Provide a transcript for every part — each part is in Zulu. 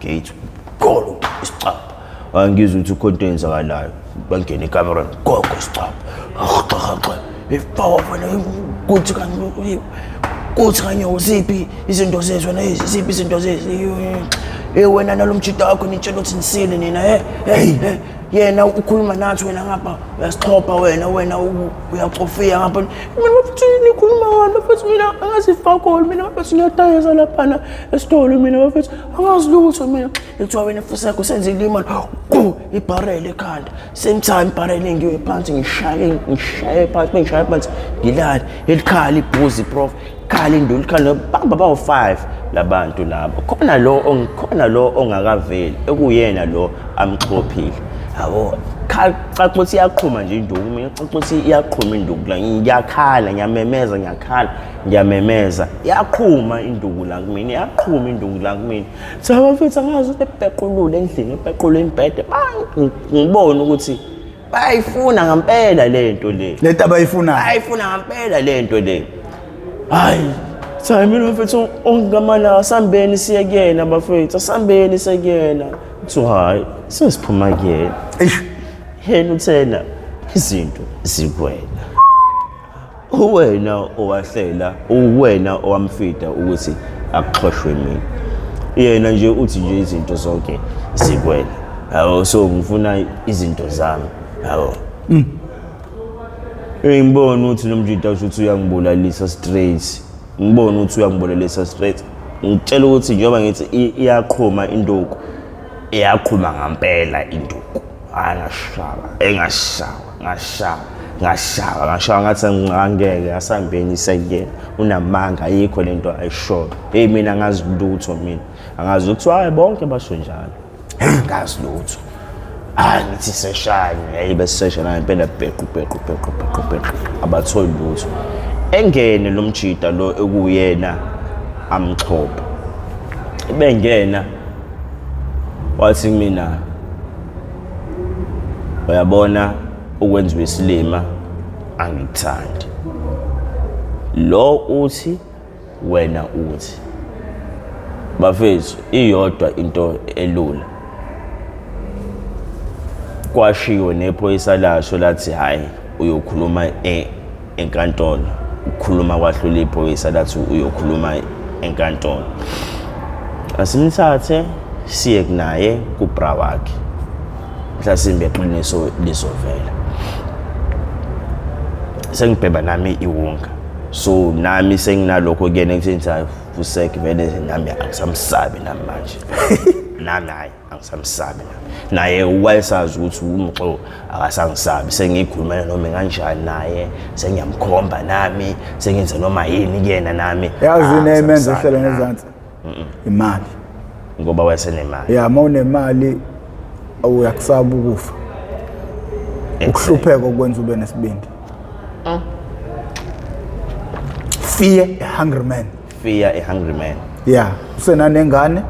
I-gate golo isicabha. Angizwa ukuthi ukhona into eyenzakalayo. Bangena ekamereni gogo isicabha. Haxa ifaka wena kuthi kanye kuthi kanye uziphi izinto zethu wena ziphi izinto zethu. Eh wena nalomjita wakho nitshela ukuthi nisile nina eh eh yena ukhuluma nathi wena ngapha uyasixhopha wena wena uyacofiya ngapha mina bafethu nikhuluma ngani bafethu mina angazi fakol mina bafethu ngiyadayisa laphana esitolo mina bafethu angazi lutho mina kuthiwa wena fuseko senzile imali ku ibharele ekhanda same time ibharele ngiwe phansi ngishaye ngishaye phansi bengishaye phansi ngilale elikhala ibhuzi prof khala indulu khala bamba bawu-5 labantu labo khona lo khona lo ongakaveli ekuyena lo amxhophile yabo caca ukuthi iyaqhuma nje induku mina caca ukuthi iyaqhuma induku la ngiyakhala ngiyamemeza ngiyakhala ngiyamemeza iyaqhuma induku la kumina iyaqhuma induku la kumina so bafethu angazi ukuthi epequlule endlini epequle imbhede ngibone ukuthi bayayifuna ngampela le nto le lento abayifunayo bayayifuna ngampela le nto le hayi cha mina bafethu ongamana asambeni siye kuyena bafethu asambeni siye kuyena kuthiwa hhayi sesiphuma kuyena eish yena uthena izinto zikwena uwena owahlela uwena owamfida ukuthi akuxhoshwe mina yena nje uthi nje izinto zonke zikwena yabo so ngifuna izinto zami yabo ngibona ukuthi lo mjita usho ukuthi uyangibulalisa straight ngibona ukuthi uyangibulalisa straight ngitshela ukuthi njengoba ngithi iyaqhuma induku iyaqhuma ngampela induku hayi ngashaba engashawa ngashawa ngashawa ngashawa ngathi angeke asambeni sekuyena unamanga ayikho lento ayishoyo hey mina angazi lutho mina angazi ukuthi hayi bonke basho njalo ngazi lutho hayi ngithi seshanye hey besesha la impela bhequ bhequ bhequ bhequ bhequ abatholi lutho engene lo mjida lo ekuyena amxhopha bengena wathi mina uyabona ukwenziwa isilima angikuthandi lo uthi wena uthi bafethu iyodwa into elula kwashiwo nephoyisa lasho lathi hhayi uyokhuluma e, enkantolo ukukhuluma kwahlula iphoyisa lathi uyokhuluma enkantolo asimthathe siye kunaye kubra wakhe mhlasimbe iqiniso lizovela sengibheba nami iwunga so nami senginalokho kuyena ekutheni hayi fusek vele nami angisamsabi nami manje nami hayi angisamsabi nami naye wayesazi ukuthi umxo akasangisabi sengiyikhulumela noma kanjani naye sengiyamkhomba nami sengenza noma yini kuyena nami yazi yini emenza ehlele ngezansi imali ngoba wayesenemali ya uma unemali uyakusaba ukufa ukuhlupheka okwenza ube nesibindi fear a hungry man fear a hungry man ya usenanengane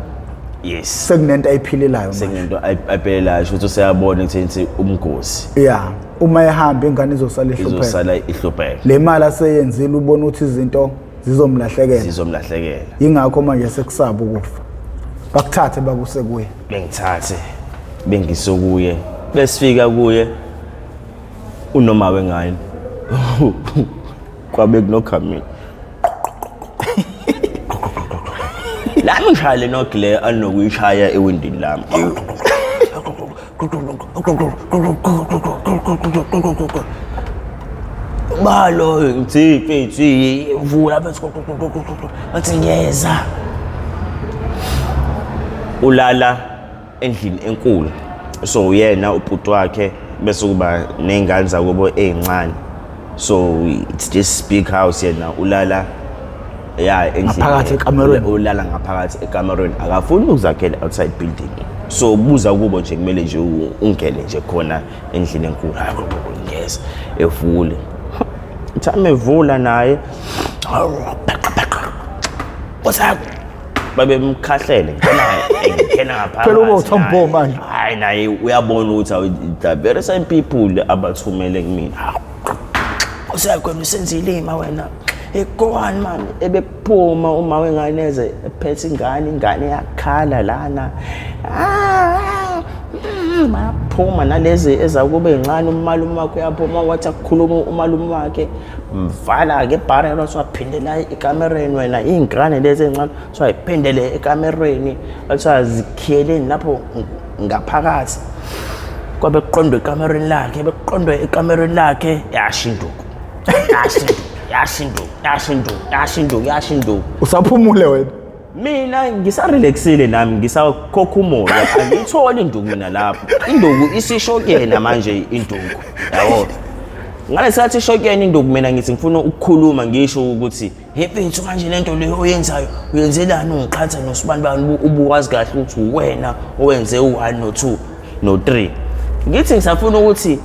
yes sekunento ayiphilelayo manje sekunento ayiphelelayo sho ukuthi useyabona ukuthi umgosi ya uma ehamba ingane izosala ihlupheka izosala ihlupheka le mali aseyenzile ubona ukuthi izinto zizomlahlekela zizomlahlekela yingakho manje sekusaba ukufa bakuthathe bakuse kuye bengithathe bengise kuye besifika kuye unoma wengane kwabe kunokhamile lami ngishaya le knock le anokuyishaya ewindini lami balo ngithi mfethu vula mfethu bathi ngiyeza ulala endlini enkulu so uyena ubhuti wakhe bese kuba ney'ngane zakubo ey'ncane so it's this big house yena ulala ya endlini Ngaphakathi ekamerweni. Ulala ngaphakathi ekamerweni akafuni ukuzakhela outside building so buza kubo nje kumele nje ungene nje khona endlini enkulu hayi ngeza evule thame evula naye babemkhahlele ngena ngena ngaphakathi Phela uba uTom naye. Bo manje. Hayi naye uyabona ukuthi awu, the very same people abathumele kumina. Usayagwema usenza ilima wena. Hey, go on man. Ebephuma uma wengane eze ephethe ingane, ingane yakhala lana. Ah, ah, bayaphuma nalezi ezakube encane, umalume wakhe uyaphuma, wathi akukhuluma umalume wakhe, mvala-ke ebharela, waphindela ekamereni wena, iy'ngane lezi ey'ncane wayiphindele ekamerweni, wathiwa zikhiyeleni lapho ngaphakathi. Kwabe kuqondwe ekamerweni lakhe, bekuqondwe ekamerweni lakhe, yasho induku, yasho induku, yasho induku, yasho induku, yasho induku, yasho induku. Usaphumule wena? Mina ngisarelaxile nami, ngisakhokha umoya, angiyitholi induku mina lapho. Induku isisho kuyena manje induku, yabo. Ngalesikhathi isho kuyena induku, mina ngithi ngifuna ukukhuluma, ngisho ukuthi hey mfethu, manje lento leyo oyenzayo uyenzelani, ungiqhatha nosibanibani, ubuwazi kahle ukuthi uwena owenze u-1 no-2 no-3. Ngithi ngisafuna ukuthi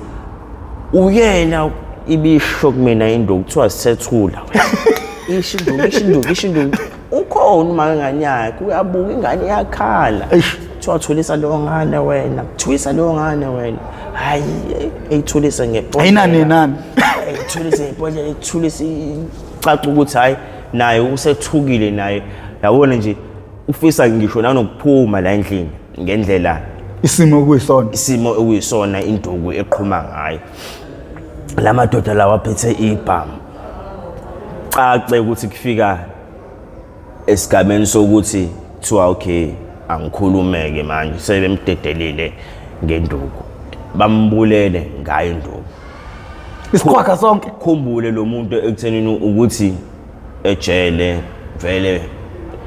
uyena, ibisho kumina induku, kuthiwa sithethula. Isho induku, isho induku, isho induku. Ukhona uma ingane yakhe, uyabuka ingane iyakhala. Kuthiwa thulisa leyo ngane wena, thulisa leyo ngane wena. Hayi, eyithulise ngebhodlela. Ayinani nani. Eyithulise ngebhodlela, eyithulise, icaca ukuthi hayi naye usethukile naye. Yabona nje ufisa ngisho nanokuphuma la endlini ngendlela isimo okuyisona. Isimo okuyisona, induku eqhuma ngayo. La madoda lawa aphethe ibhamu. Cace ukuthi kufika esigabeni sokuthi kuthiwa okay, angikhulumeke manje, sebemdedelile ngenduku, bambulele ngayo induku. Isiqhwaga sonke. Khumbule lo muntu ekuthenini ukuthi ejele vele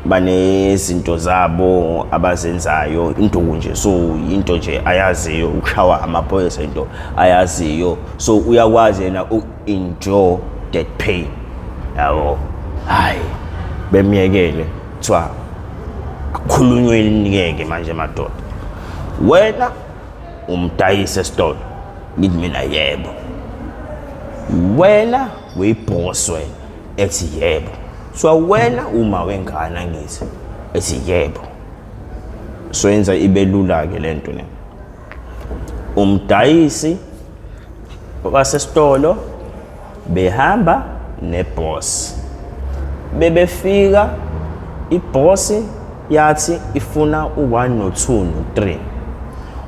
banezinto zabo abazenzayo, induku nje, so into nje ayaziyo ukushawa amaphoyisa, into ayaziyo, so uyakwazi yena uku-endure that pain, yabo. Hayi, bemyekele, kuthiwa akukhulunyweni-ke manje madoda, wena umdayisi esitolo. Ngithi mina yebo. Wena uyibhosi wena? Ethi yebo. So wena uma wengane? Angithi ethi yebo. So yenza ibe lula-ke lento le, umdayisi wasesitolo behamba neboss, bebefika iboss yathi ifuna u-1 no-2 no-3.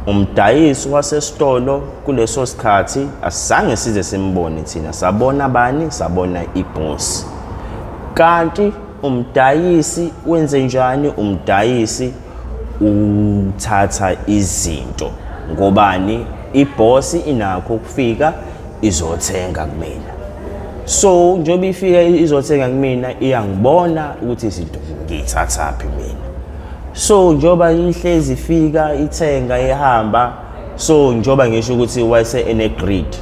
Umdayisi wasesitolo kuleso sikhathi asizange size simbone thina, sabona bani? Sabona iboss. Kanti umdayisi wenze njani? Umdayisi uthatha izinto ngobani? Iboss inakho ukufika izothenga kumina, so njengoba ifika izothenga kumina, iyangibona ukuthi izinto ngiyithathaphi mina. So njengoba ihlezi ifika ithenga ihamba, so njengoba ngisho ukuthi wayese ene-greed,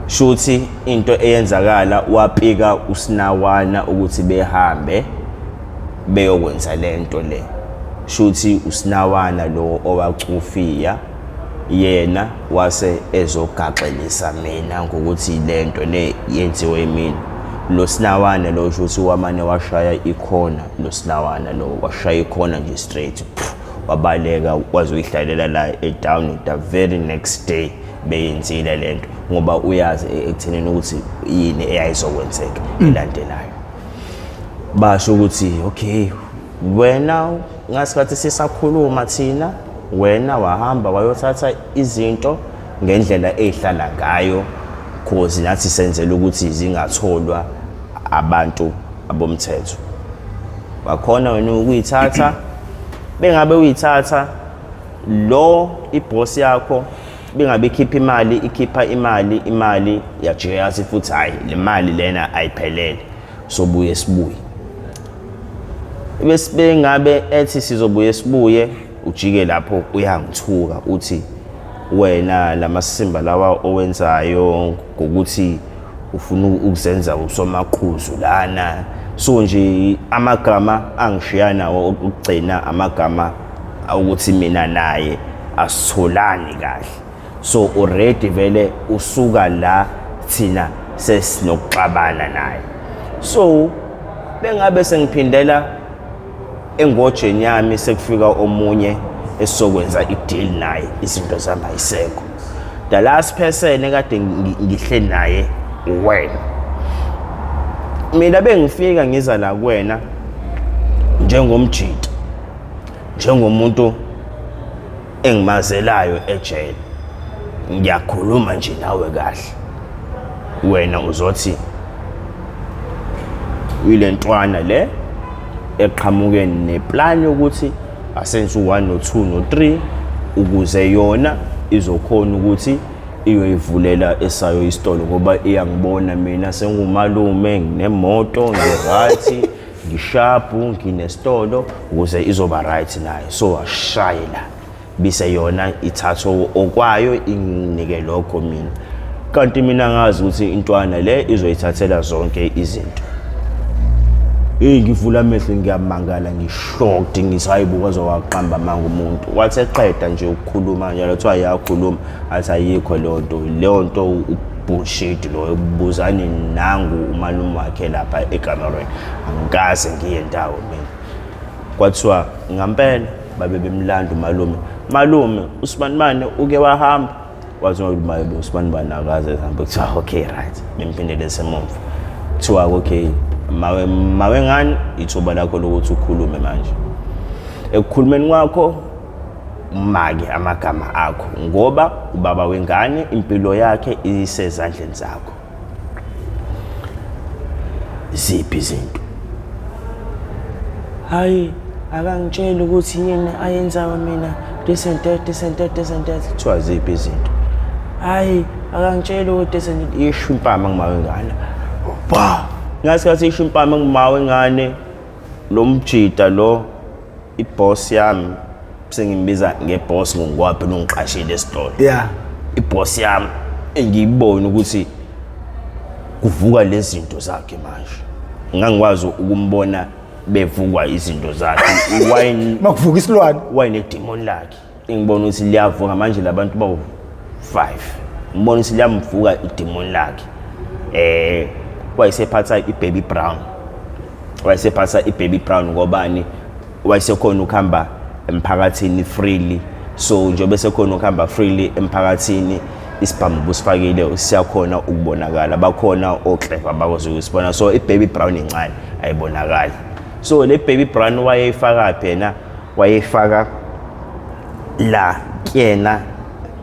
shuthi into eyenzakala, wapika usinawana ukuthi behambe beyokwenza lento le. Shuthi usinawana lo owacufiya yena wase ezogaxelisa mina ngokuthi lento le yenziwe yimina. Lo sinawana lo, shuthi wamane washaya ikhona, lo sinawana lo washaya ikhona nje straight, pff, wabaleka wazoyihlalela la edown. The very next day beyenzile lento, ngoba uyazi ekuthenini ukuthi yini eyayizokwenzeka elandelayo. Basho ukuthi okay, wena ngasikhathi sisakhuluma thina, wena wahamba wayothatha izinto ngendlela ey'hlala ngayo, cause nathi senzela ukuthi zingatholwa abantu abomthetho. Wakhona wena ukuyithatha, bengabe uyithatha lo iboss yakho bengabe ikhipha imali, ikhipha imali, imali yajika yathi futhi hayi, le mali lena ayiphelele, sobuye sibuye. Bese bengabe ethi sizobuye sibuye, ujike lapho uyangithuka, uthi wena lamasimba lawa owenzayo ngokuthi ufuna ukuzenza usomaqhuzu lana. So nje amagama angishiya nawo okugcina, amagama ukuthi mina naye asitholani kahle. So already vele usuka la thina sesinokuxabana naye. So bengabe sengiphindela engojeni yami, sekufika omunye esizokwenza i-deal naye, izinto zami ayisekho. The last person ekade ngihleli naye wena. Mina bengifika ngiza la kuwena njengomjita, njengomuntu engimazelayo ejele, ngiyakhuluma nje nawe kahle, wena uzothi uyile ntwana le eqhamuke neplan yokuthi asenze u-1 no-2 no-3 ukuze yona izokhona ukuthi iyoyivulela esayo isitolo, ngoba iyangibona mina sengumalume, nginemoto, ngi-right, ngishabhu, nginesitolo, ukuze izoba right nayo. So ashaye la bise yona ithatha okwayo inginike lokho mina, kanti mina ngazi ukuthi intwana le izoyithathela zonke izinto. Hey, ngivula amehlo, ngiyamangala, ngishocked, ngithi hayi bo, kwaze waqamba amanga umuntu. Wathi eqeda nje ukukhuluma njalo, kuthiwa yakhuluma, athi ayikho leyo nto, leyo nto bullshit loyo, buzani nangu umalume wakhe lapha ekamerweni, angikaze ngiye ndawo mina. Kwathiwa ngampela babe bemlanda umalume, malume usibanibani uke wahamba, wathi malume usibanibani akaze ehambe. Kuthiwa okay, right, bemphindele semuva. Kuthiwa okay, mawe mawe ngani, ithuba lakho lokuthi ukhulume manje. Ekukhulumeni kwakho make amagama akho, ngoba ubaba wengane impilo yakhe isezandleni zakho. Ziphi izinto? Hayi, akangitsheli ukuthi yini ayenzayo mina, this and that, this and that, this and that. Kuthiwa ziphi izinto? Hayi, akangitsheli ukuthi this and that. Isho impama ngima wengane, ba ngasikhathi isho impama ngima wengane, lo mjida lo, iboss yami, sengimbiza ngeboss ngokwaphi, ungiqashile esitolo. Iboss yami engiyibona ukuthi kuvuka lezi zinto zakhe manje, ngangikwazi ukumbona bevukwa izinto zakhe. Wine Makuvuka isilwane. Wayinedemon lakhe, engibona ukuthi liyavuka manje labantu bawu 5, ngibona ukuthi liyamvuka idemon lakhe. Wayesephatha ibaby brown, wayesephatha ibaby brown ngobani, wayesekhona ukuhamba emphakathini freely. So njengoba esekhona ukuhamba freely emphakathini, isibhamu busifakile siyakhona ukubonakala, bakhona oclever bakwazi ukusibona. So i-baby brown incane, ayibonakali. So le baby brown wayeyifaka phi yena? Wayeyifaka la kuyena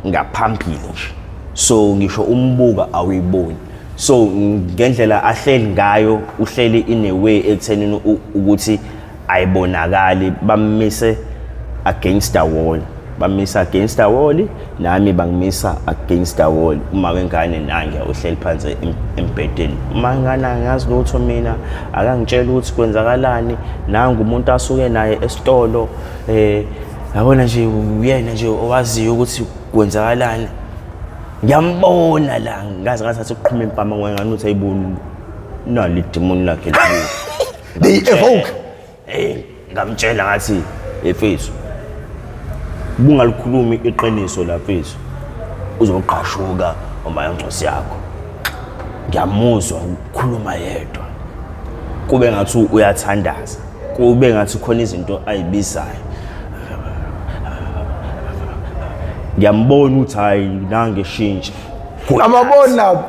ngaphambili nje, so ngisho umbuka awuyiboni. So ngendlela ahleli ngayo, uhleli in a way ekuthenini ukuthi ayibonakali. Bammise against the wall, bamisa against the wall, nami bangimisa against the wall. Uma wengane nange uhleli phansi embhedeni, uma wengane angazi lutho mina, akangitshela ukuthi kwenzakalani. Nangu umuntu asuke naye esitolo, yabona nje, uyena nje owaziyo ukuthi kwenzakalani. Ngiyambona la, ngaze ngathatha ukuqhuma impama ngwengane ukuthi ayiboni nali idemoni lakhe libuya. They evoke. Eh, ngamtshela ngathi, efethu, bungalikhulumi iqiniso la mfethu, uzoqashuka uma ingcosi yakho. Ngiyamuzwa ukukhuluma yedwa, kube ngathi uyathandaza, kube ngathi khona izinto ayibizayo. Ngiyambona ukuthi hayi, nange shintsha. Ababoni labo.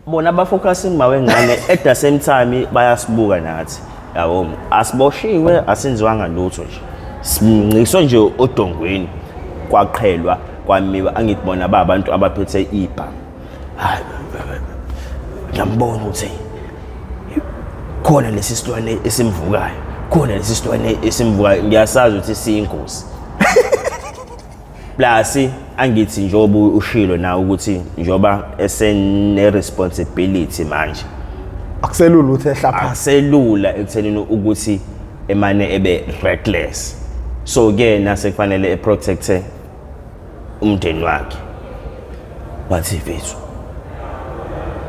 Bona bafocus kuma wengane, at the same time bayasibuka nathi, yabo. Asiboshiwe, asenziwanga lutho nje, sinciswe nje odongweni, kwaqhelwa, kwamiwa. Angithi bona ba abantu abaphethe ibhamu. Hayi, ngiyambona ukuthi khona lesi silwane esimvukayo, khona lesi silwane esimvukayo, ngiyasazi ukuthi siyingozi. Plus angithi njengoba ushilo na ukuthi njengoba esene responsibility manje, Akuselula ukuthi ehla phansi. Akuselula ekuthenini ukuthi emane ebe reckless. So ke nase kufanele eprotecte umndeni wakhe. Wathi, mfethu,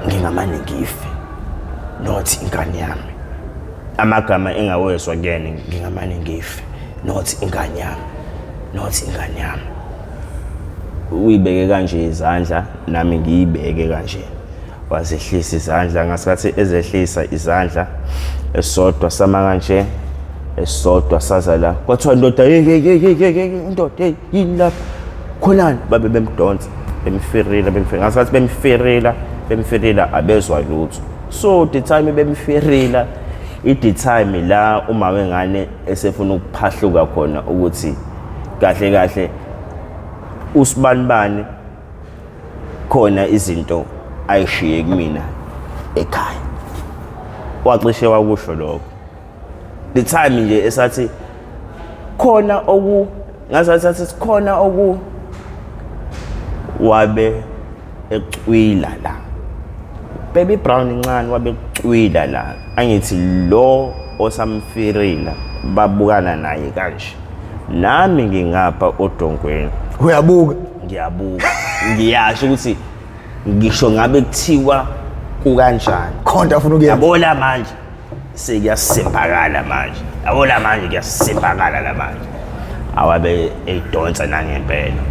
ngingamane ngife, not ingane yami. Amagama engawezwa kuyena, ngingamane ngife, not ingane yami, not ingane yami. Uyibeke kanje izandla, nami ngiyibeke kanje. Wazehlisa izandla. Ngasikhathi ezehlisa izandla, esodwa sama kanje, esodwa saza la. Kwathiwa, ndoda, hey, hey, hey, hey, hey, hey, ndoda, hey, yini lapha khonani? Babe bemdonsa, bemfirila, bemfirila. Ngasikhathi bemfirila, bemfirila, abezwa lutho. So the time bemferila, i-the time la uma wengane esefuna ukuphahluka khona ukuthi kahle kahle usibanibani khona izinto ayishiye kumina ekhaya. Wacishe wakusho lokho the time nje esathi khona oku ngazathi athi khona oku wabe ecwila la Baby Brown incane, wabe ecwila la. Angithi lo osamfirila babukana naye kanje, nami ngingapha odongweni. Uyabuka. Ngiyabuka, ngiyasho ukuthi ngisho ngabe kuthiwa kukanjani. Khonto afuna ukuyenza. Yabona manje sekuyasimbakala manje, yabona manje kuyasimbakala la manje. Awabe eyidonsa nangempela,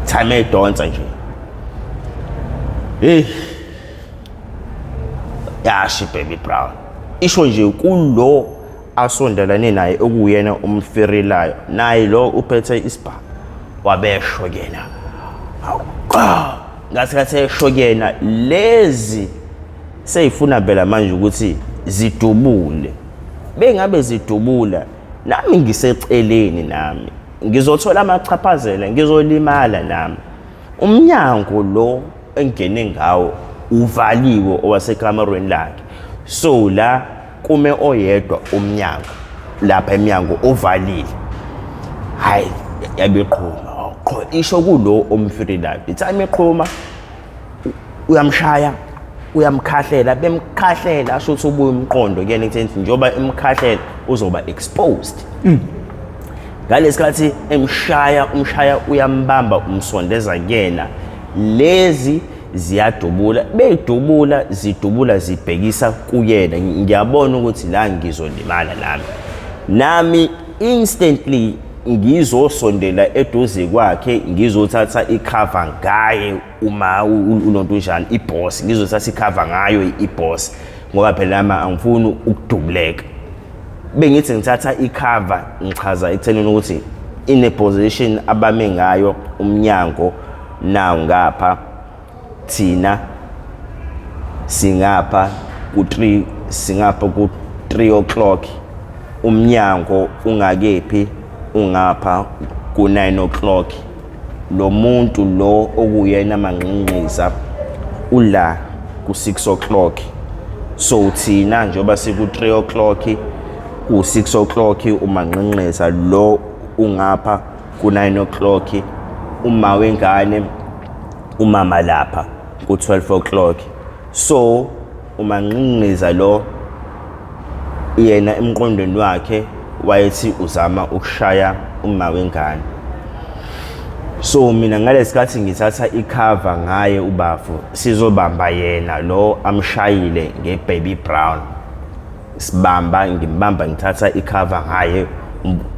time eyidonsa nje, hey, yasho Baby Brown, isho nje kulo asondelane naye okuyena umfirilayo, naye lo uphethe isibhamu, wabesho kuyena ngasikhathi esho kuyena lezi seyifuna phela manje ukuthi zidubule. Bengabe zidubula nami ngiseceleni, nami ngizothola amachaphazela, ngizolimala nami. Umnyango lo engene ngawo uvaliwe owasekamerweni lakhe, so la kume oyedwa umnyango lapha emnyango ovalile. Hayi, yabeqhuma qho isho kulo omfirilayo, ithime eqhuma uyamshaya, uyamkhahlela, bemkhahlela, asho ukuthi ubuye umqondo kuyena ekutheni njengoba emkhahlela uzoba exposed. Ngalesikhathi emshaya, umshaya uyambamba, umsondeza kuyena, lezi ziyadubula, beyidubula, zidubula zibhekisa kuyena. Ngiyabona ukuthi la ngizolimala nami, nami instantly ngizosondela eduze kwakhe, ngizothatha icover ngaye uma ulonto njani iboss, ngizothatha icover ngayo iboss, ngoba phela nami angifuni ukudubuleka. Bengithi ngithatha icover, ngichaza ekuthenini ukuthi in a position abame ngayo, umnyango nawo ngapha, thina singapha ku-3, singapha ku-3 o'clock, umnyango ungakephi, ungapha ku-9 o'clock. Lo muntu lo okuyena manqinqiza ula ku-6 o'clock, so thina njengoba siku-3 o'clock, ku-6 o'clock, umanqinqiza lo ungapha ku-9 o'clock, uma wengane umama lapha ku-12 o'clock. So umanqinqiza lo yena emqondweni wakhe wayethi uzama ukushaya uma wengane. So mina ngalesikhathi ngithatha icover ngaye ubafu, sizobamba yena lo amshayile nge-Baby Brown, sibamba, ngimbamba, ngithatha icover ngaye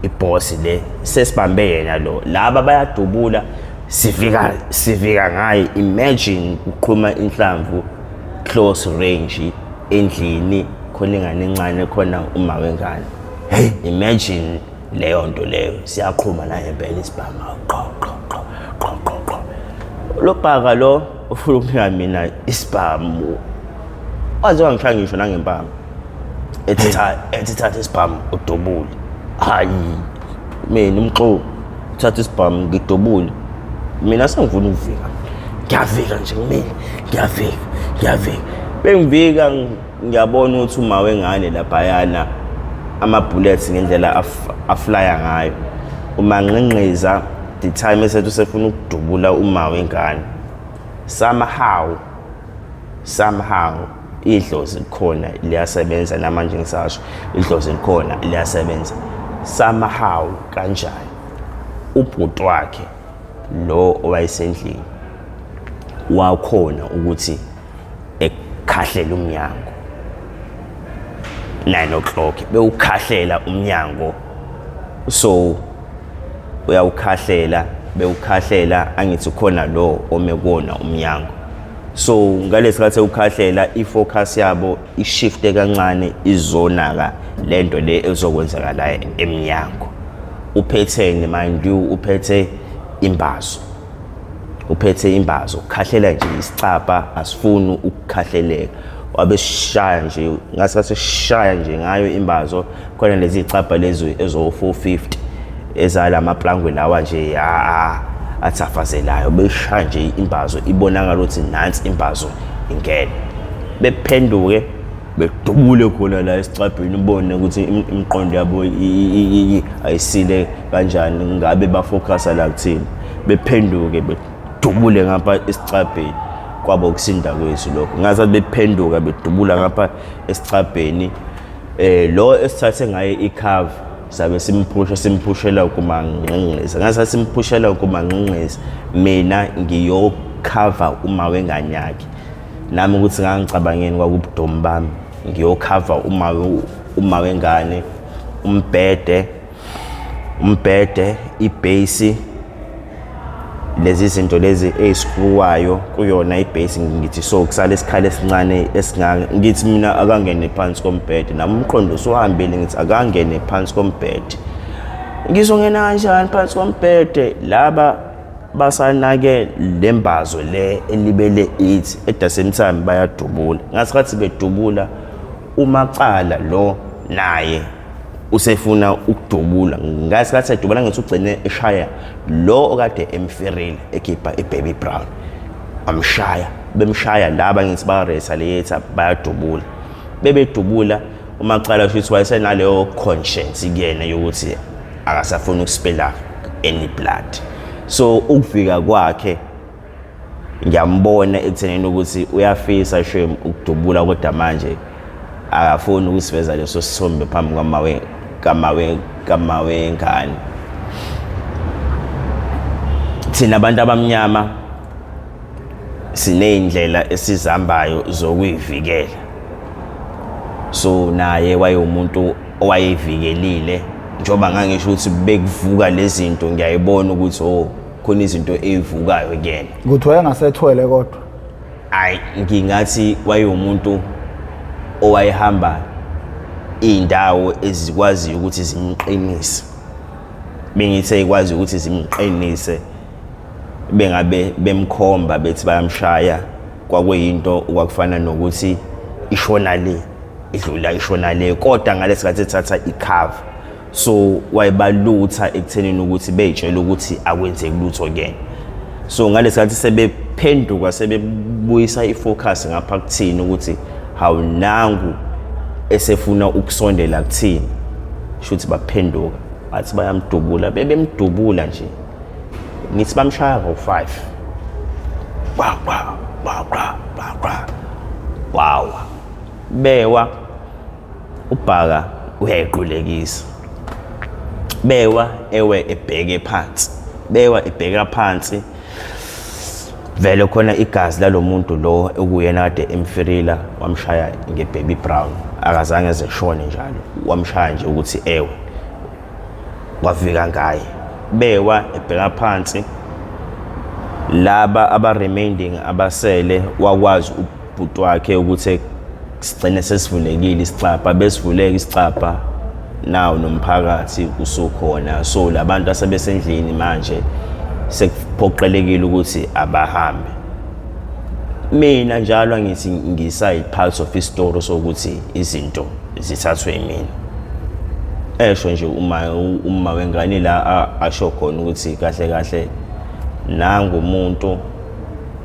iboss le, sesibambe yena lo, laba bayadubula, sifika sifika ngaye. Imagine kuqhuma inhlamvu close range endlini, khona ingane encane, khona uma wengane. Hey, imagine leyo nto leyo, siyaqhuma la impela isibhamu, qho qho qho qho qho qho. Lo bhaka lo ufuna ukunika mina isibhamu, waze wangishaya ngisho nangempama, ethi ethi thatha isibhamu udubule. Hayi, mina umxo thatha isibhamu ngidubule, mina sengifuna ukuvika, ngiyavika nje kumina, ngiyavika, ngiyavika, bengivika, ngiyabona ukuthi uma wengane laphayana ama-bullets ngendlela aflya ngayo, umanqinqiza the time esethu usefuna ukudubula uma wengane. Somehow, somehow idlozi likhona liyasebenza namanje, ngisasho idlozi likhona liyasebenza somehow. Kanjani? Ubhuti wakhe lo owayesendlini wakhona ukuthi ekhahlela umnyango 9 o'clock, bewukhahlela umnyango, so uyawukhahlela, bewukhahlela, angithi khona lo ome kuwona umnyango. So ngalesikhathi ewukhahlela, ifocus yabo ishifte kancane, izonaka lento le ezokwenzeka la emnyango. Uphetheni, mind you? Uphethe imbazo, uphethe imbazo, ukhahlela nje isicabha, asifuni ukukhahleleka. Wabeshaya nje ngasikhathi seshaya nje ngayo imbazo khona lezi icabha lezi ezo-450 ezalamaplangwe lawa nje athafazelayo, beshaya nje imbazo ibonakala ukuthi nansi imbazo ingene, bephenduke bedubule khona la esicabheni, ubone ukuthi imiqondo yabo ayisile kanjani, ngabe bafocusa la kuthini, bephenduke bedubule ngapha esicabheni. Kwaba ukusinda kwethu lokho. Ngathi bephenduka bedubula ngapha esicabheni, lo esithathe ngaye icover sabe simphusha, simphushela kumangqingqiza. Ngathi simphushela kumangqingqiza, mina ngiyokhava uma wengane yakhe nami ukuthi ngangicabangeni kwakubudomi bami, ngiyokhava uma wengane, umbhede, ibhesi, lezi zinto lezi ey'skruwayo kuyona ibhesi. Ngithi so kusale isikhala esincane esingaka, ngithi mina akangene phansi kombhede. Nami umqondo usuhambile, ngithi akangene phansi kombhede. Ngizongena kanjani phansi kombhede? Laba basanake lembazo le elibele ithi, at the same time bayadubula. Ngasikhathi bedubula, umacala lo naye usefuna ukudubula. Ngasikhathi edubula, ngithi ugcine eshaya lo okade emfirile ekhipha i-baby brown, amshaya. Bemshaya laba, ngithi ba-retaliate, bayadubula. Bebedubula, umacala futhi wayesenaleyo conscience kuyena yokuthi akasafuni ukuspilla any blood. So ukufika kwakhe ngiyambona ekuthenini ukuthi uyafisa shem ukudubula, kodwa manje akafuni ukusiveza leso sithombe phambi kwamawe kamawe kamawe ngane. Thina abantu abamnyama siney'ndlela esizihambayo zokuyivikela, so naye wayewumuntu owayevikelile. Njengoba ngangisho ukuthi bekuvuka lezi zinto, ngiyayibona ukuthi oh, khona izinto ey'vukayo kuyena. Ukuthi wayengasethwele kodwa? Hayi, ngingathi wayewumuntu owayehamba iy'ndawo ezikwaziyo ukuthi zimqinise. Bengithe ikwazi ukuthi zimqinise, bengabe bemkhomba bethi bayamshaya, kwakuyinto okwakufana nokuthi ishona le, idlula ishona le, kodwa ngalesi sikhathi ethatha icover, so wayebalutha ekuthenini ukuthi bey'tshela ukuthi akwenzeki lutho kuyena. So ngalesi sikhathi sebephenduka, sebebuyisa ifocus ngapha kuthini ukuthi hawu, nangu esefuna ukusondela kuthini, shuthi baphenduka bathi bayamdubula. Bebemdubula nje, ngithi bamshaya ngo-5, kwa kwa kwa kwa kwa kwa, wawa. Bewa ubhaka uyayiqulekisa, bewa ewe ebheke phansi, bewa ebheka phansi, vele khona igazi lalomuntu lo okuyena kade emfirila wamshaya ngebaby brown, akazange eze shone njalo, wamshaya nje ukuthi ewe wafika ngaye. Bewa ebheka phansi, laba aba-remaining abasele wakwazi ubhuti wakhe ukuthi sigcine sesivulekile isicabha. Besivuleka isicabha nawo nomphakathi usukhona, so labantu asebesendlini manje sekuphoqelekile ukuthi abahambe. Mina njalo angithi ngisayi-part of isitori sokuthi izinto zithathwe yimina. Esho nje uma wengane la asho khona ukuthi kahle kahle nangu umuntu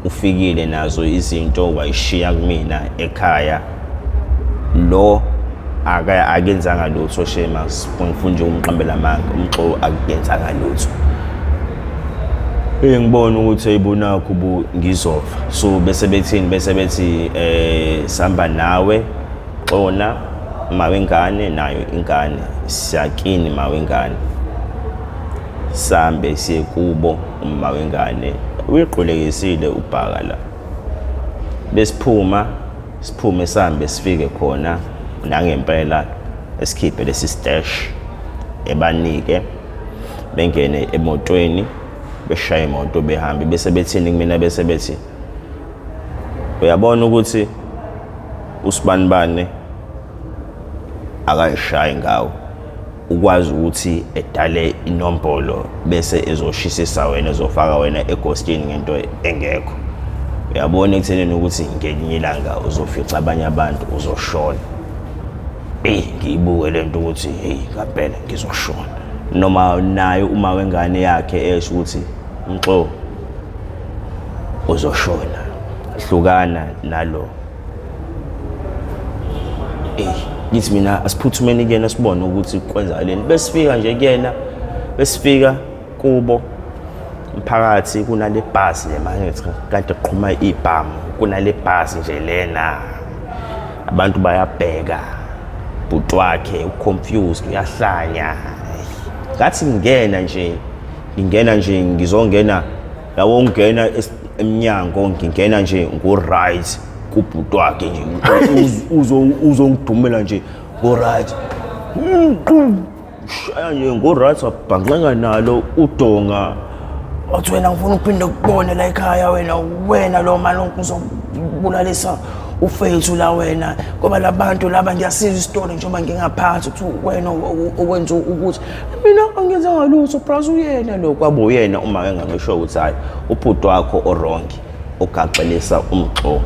ufikile nazo izinto wayishiya kumina ekhaya, lo akenzanga lutho shema, ngifuna nje umqambela amanga umxo, akenzanga lutho. Ngibona ukuthi ayibonakho bu ngizova. So bese bethini? Bese bethi sihamba nawe xona mawengane, nayo ingane siyakini mawengane, sambe siye kubo uma wengane. Uyiqulekisile ubhaka la. Besiphuma, siphume sambe sifike khona nangempela, esikhiphe lesi stash, ebanike, bengene emotweni, beshaya imoto behambe. Bese bethini kumina? Bese bethi uyabona ukuthi usibanibane akayishayi ngawo, ukwazi ukuthi edale inombolo bese ezoshisisa wena, ezofaka wena egostini ngento engekho. Uyabona ekuthenini ukuthi ngelinye ilanga uzofica abanye abantu, uzoshona. Eyi, ngiyibuke le nto ukuthi heyi, ngampela ngizoshona. Noma naye uma wengane yakhe esho ukuthi mxo uzoshona, hlukana nalo. Eyi, ngithi mina asiphuthumeni kuyena sibone ukuthi kwenzakaleni. Besifika nje kuyena, besifika kubo mphakathi, kunale bhasi le manje kade qhuma ibhamu, kunale bhasi nje lena, abantu bayabheka, bhuti wakhe uconfused, uyahlanya. Ngathi ngingena nje, ngingena nje, ngizongena yabo, ngingena emnyango, ngingena nje ngo-right kubhuti wakhe nje, uzongidumela nje ngo-right, shaya nje ngo-right, wabhanxeka nalo udonga, wathi wena ngifuna ukuphinde ukubone la ekhaya, wena wena lo mali uzobulalisa ufethu la wena, ngoba labantu laba ngiyasiza isitori njengoba ngingaphansi ukuthi wena owenza ukuthi mina angenzanga lutho, bras uyena lo, kwaba uyena uma engangisho ukuthi hayi ubhuti wakho orongi ogaxelisa umxo.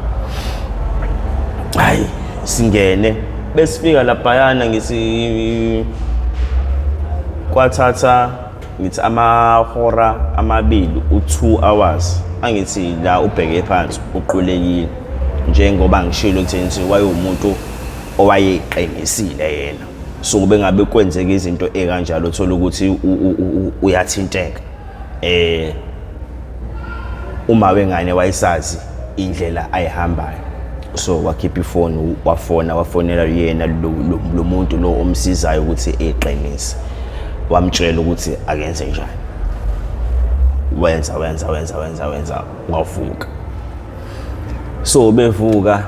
Hayi, singene, besifika laphayana, ngithi kwathatha ngithi amahora amabili, u-2 hours, angithi la ubheke phansi uqulekile, njengoba ngishilo ukuthi ngithi wayewumuntu owayeqinisile yena. So kube ngabe kwenzeka izinto ekanjalo, uthola ukuthi uyathinteka. Uma wengane wayesazi indlela ayihambayo, so wakhipha ifoni, wafona, wafonela yena lo muntu lo omsizayo ukuthi eqinise, wamtshela ukuthi akenze njani, wenza wenza wenza wenza wenza, wavuka. So bevuka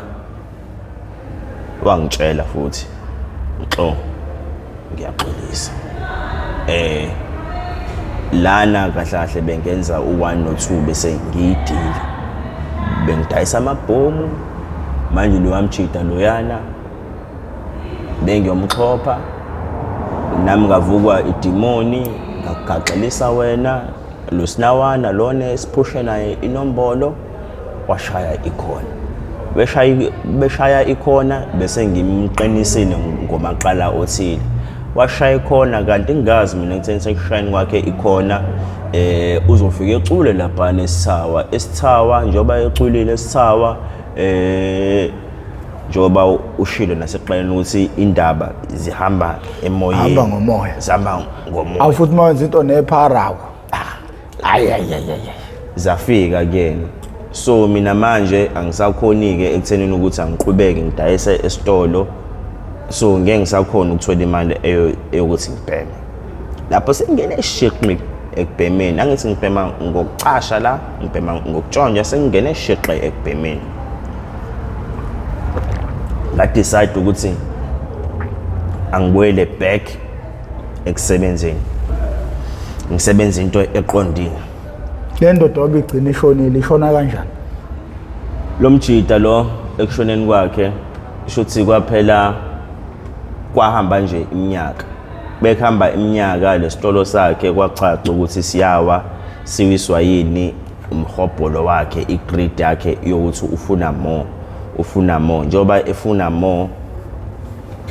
wangitshela futhi, Mxo, ngiyaxolisa, lana kahle kahle bengenza u1 no2 bese ngiyidila, bengidayisa amabhomu, manje lo wamjida loyana bengiyomxhopha, nami ngavukwa idimoni, ngakugaxelisa wena lo sinawana lona esiphushe naye inombolo, washaya ikhona, beshaya beshaya ikhona, bese ngimqinisile ngomaqala othile, washaya ikhona, kanti ngingazi mina ekutheni sekushayeni kwakhe ikhona uzofika ecule lapha nesithawa, esithawa njengoba eculile esithawa, njengoba ushilo nasekuqaleni ukuthi indaba zihamba emoyeni. Hamba ngomoya. Zihamba ngomoya. Awu, futhi uma wenza into nepharako, hayi hayi hayi hayi. Zafika kuyena. So mina manje angisakhoni-ke ekuthenini ukuthi angiqhubeke ngidayise esitolo, so ngeke ngisakhona ukuthola imali eyokuthi ngibheme. Lapho sengingene shiqi ekubhemeni, angithi ngibhema ngokucasha la, ngibhema ngokutshontsha, sengingene shiqi ekubhemeni. Nga-decide ukuthi angibuyele back ekusebenzeni, ngisebenza into eqondile. Le ndoda wabe igcina ishonile, ishona kanjani? Lo mjida lo, ekushoneni kwakhe, shuthi kwaphela kwahamba nje iminyaka, bekuhamba iminyaka, lesitolo sakhe kwacaca ukuthi siyawa. Siwiswa yini? Umhobholo wakhe, i-greed yakhe yokuthi ufuna more, ufuna more. Njengoba efuna more,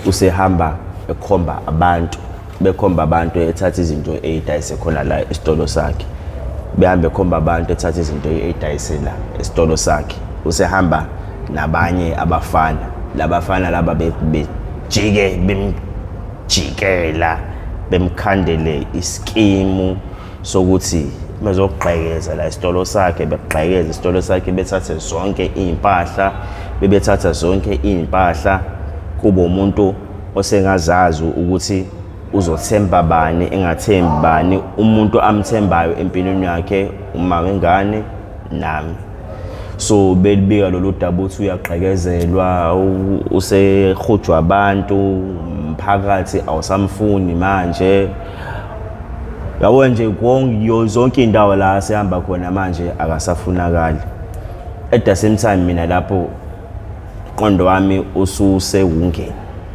usehamba ekhomba abantu, bekhomba abantu, ethatha izinto eyidayise khona la esitolo sakhe, behambe ekhomba abantu, ethatha izinto eyidayise la esitolo sakhe. Usehamba nabanye abafana, labafana laba bejike bemjikela, bemkhandele iskimu sokuthi bezogqekeza la isitolo sakhe, begqekeza isitolo sakhe, bethathe zonke iy'mpahla, bebethatha zonke iy'mpahla. Kube umuntu osengazazi ukuthi uzothemba bani, engathembi bani. Umuntu amthembayo empilweni yakhe uma wengane nami. So belibika lolu daba ukuthi uyagqekezelwa, usehujwa abantu, umphakathi awusamfuni manje, yabo nje, zonke iy'ndawo la sehamba khona manje akasafunakali. At the same time mina lapho qondo wami ususewungeni.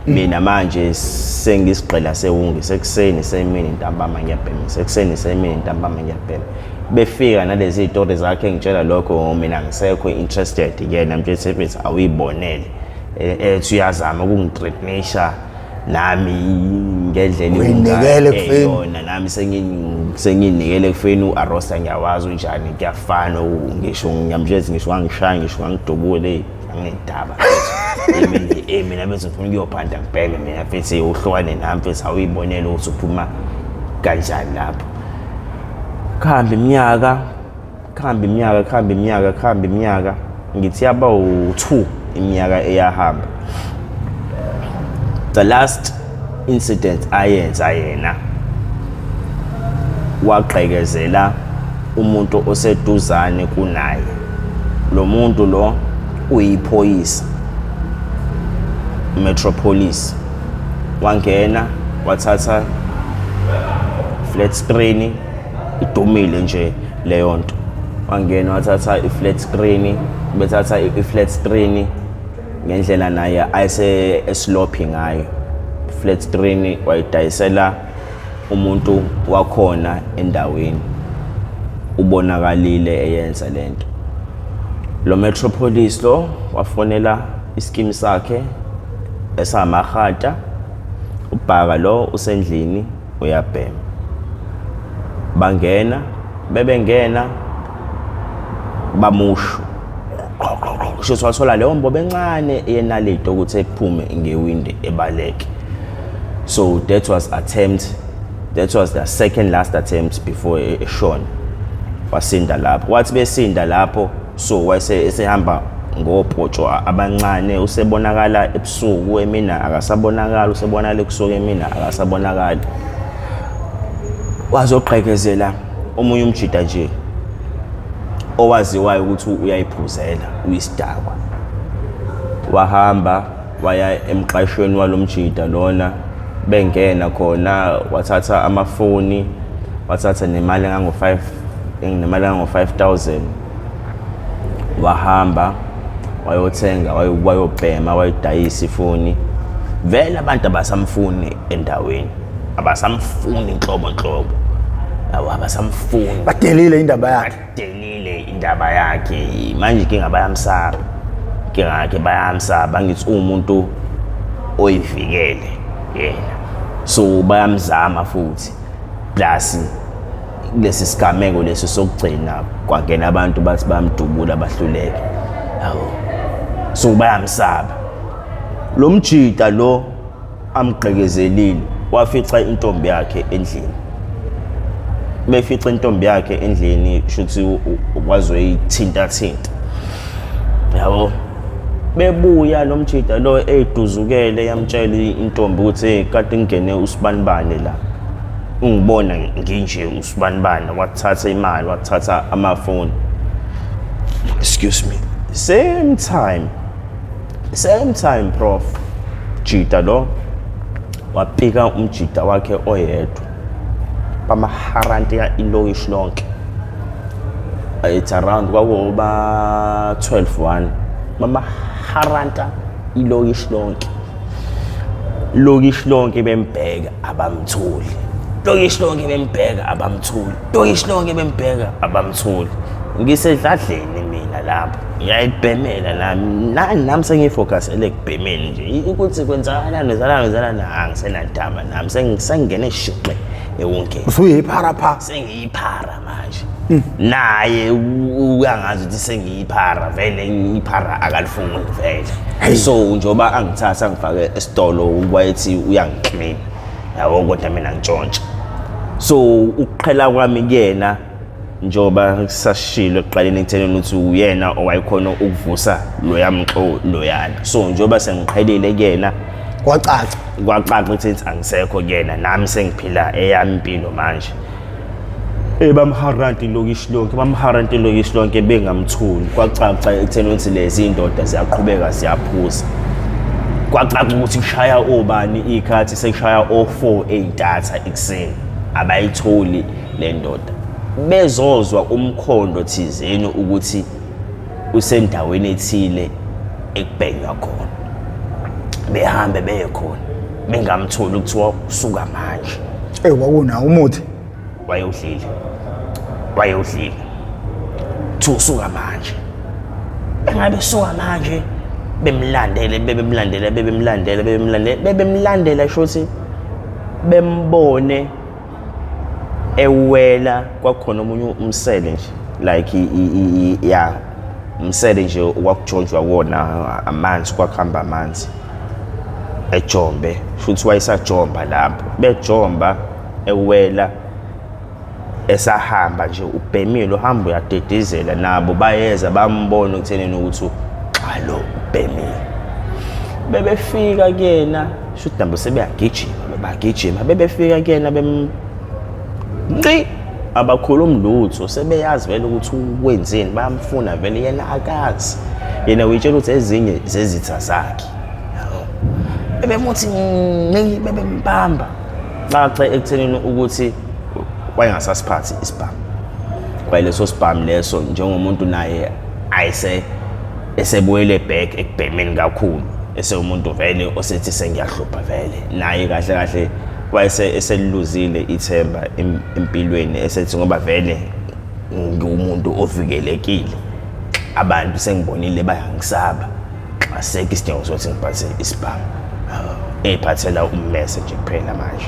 Mina manje sengisigqila sewungi, sekuseni semini ntambama ngiyabhema, sekuseni semini ntambama ngiyabhema. Befika nalezi iy'tori zakhe engitshela lokho, mina ngisekho interested kuyena, mtshethi mfethu awuyibonele. Ethi uyazama ukungithreatenisha nami ngendlela Uyinikele ekufeni. Eyona nami sengiyinikele ekufeni. U-arosta ngiyawazi unjani, kuyafana ngisho ngiyamtshela ngisho wangishaya ngisho wangidubule, anginendaba. Mina bese ngifuna ukuyobhanda ngibheke mina mfethu, uhlukane nami mfethu, awuyibonele ukuthi uphuma kanjani lapho. Kuhambe iminyaka, kuhambe iminyaka, kuhambe iminyaka, kuhambe iminyaka, ngithi yaba u-2 iminyaka eyahamba. The last incident ayenza yena, wagqekezela umuntu oseduzane kunaye. Lo muntu lo uyiphoyisa, Metropolis. Wangena wathatha flat screen, idumile nje leyo nto. Wangena wathatha i-flat screen, bethatha i-flat screen ngendlela naye ayese eslophi ngayo. Flat screen wayidayisela umuntu wakhona endaweni, ubonakalile eyenza lento. Lo Metropolis lo wafonela iskimu sakhe esamahata, ubhaka lo usendlini uyabhema. Bangena, bebengena bamusho kusho wathola leyo mbobo encane yenaliti ukuthi ephume ngewindi ebaleke. So that was attempt, that was the second last attempt before eshona. Wasinda lapho, wathi besinda lapho, so wase esehamba ngopotsho abancane, usebonakala ebusuku, emina akasabonakali, usebonakala ebusuku, emina akasabonakali. Wazogqekezela omunye umjida nje owaziwayo ukuthi uyayiphuzela, uyisidakwa. Wahamba waya emqashweni walomjida lona, bengena khona wathatha amafoni, wathatha nemali engango-5, nemali engango-5000, wahamba wayothenga, wayobhema, wayidayisa ifoni. Vele abantu abasamfuni endaweni, abasamfuni inhlobo nhlobo, yabo, abasamfuni. Badelile indaba yakhe. Badelile indaba yakhe. Manje inkinga bayamsaba, inkinga yakhe bayamsaba, ngithi uwumuntu oyivikele yena, so bayamzama futhi. Plus kulesi sigameko lesi sokugcina kwangena abantu bathi bayamdubula, bahluleke, yabo, so bayamsaba. Lo mjida lo amgqekezelile wafica intombi yakhe endlini, befica intombi yakhe endlini, shuthi wazoyithinta thinta, yabo. Bebuya lo mjida lo eyiduzukele, yamtshela intombi ukuthi hey, kade ngingene usibanibani la, ungibona nginje usibanibani, wathatha imali, wathatha amafoni. Excuse me. Same time, same time, prof jida lo wapika umjida wakhe oyedwa, bamaharanti ya ilokishi lonke. It's around kwakuba 12:1, bamaharanta ilokishi lonke, lokishi lonke bembheka abamtholi, lokishi lonke bembheka abamtholi, lokishi lonke bembheka abamtholi. Ngisedladleni mina lapho ngiyayibhemela nami, nami sengifocusele ekubhemeni nje, ukuthi kwenzakalani, kwenzakalani, kwenzakalani, angisenandaba nami, sengingene shiqe ewungeni. Usuyiphara pha. Sengiyiphara manje. Naye uyangazi ukuthi sengiyiphara vele, iphara akalifuni vele. So njengoba angithatha ngifake esitolo, wayethi uyangiclean, yabo, kodwa mina ngitshontsha. So ukuqhela kwami kuyena, njengoba sasishilo ekuqaleni ekuthenini ukuthi uyena owayekhona ukuvusa loya mxo loyana, so njengoba sengiqhelile kuyena, kwacaca. Kwacaca ukuthi angisekho kuyena, nami sengiphila eyami impilo manje. Bamharanti ilokishi lonke, bamharanti ilokishi lonke, bengamthuli. Kwacaca ekutheni ukuthi lezi indoda ziyaqhubeka ziyaphuza. Kwacaca ukuthi kushaya obani ikhathi, sekushaya o-4 ey'ntatha ekuseni, abayitholi le ndoda. Bezozwa umkhondo thizeni ukuthi usendaweni ethile ekubhenywa khona. Behambe beye khona bengamtholi, kuthiwa usuka manje. Ey, wakunawo umuthi? Wayewudlile, wayewudlile. Kuthiwa usuka manje, engabe suka manje, bemlandele, bebemlandela, bebemlandela, bebemlandela, bebemlandela, shuthi bembone ewela. Kwakhona omunye umsele nje, like ya, umsele nje okwakujonjwa kuwona amanzi, kwakuhamba amanzi ejombe, futhi wayesajomba lapho, bejomba, ewela, esahamba nje ubhemile, uhamba uyadedezela. Nabo bayeza bambona ekuthenini ukuthi xa lo ubhemile. Bebefika kuyena, shuthi nabo sebeyagijima, bebagijima, bebefika kuyena bem nci, abakhulumi lutho, sebeyazi vele ukuthi wenzeni, bayamfuna vele. Yena akazi, yena uyitshela ukuthi ezinye zezitha zakhe, yabo. Bebemuthi nci, bebembamba, cace ekuthenini ukuthi wayengasasiphathi isibhamu kwaleso sibhamu leso, njengomuntu naye ayese esebuyele back ekubhemeni kakhulu, esewumuntu vele osethi sengiyahlupha vele. Naye kahle kahle wayese eseliluzile ithemba empilweni, esethi ngoba vele ngiwumuntu ovikelekile, abantu sengibonile bayangisaba, asekho isidingo sokuthi ngiphathe isibhamu, ey'phathela ummese nje kuphela manje.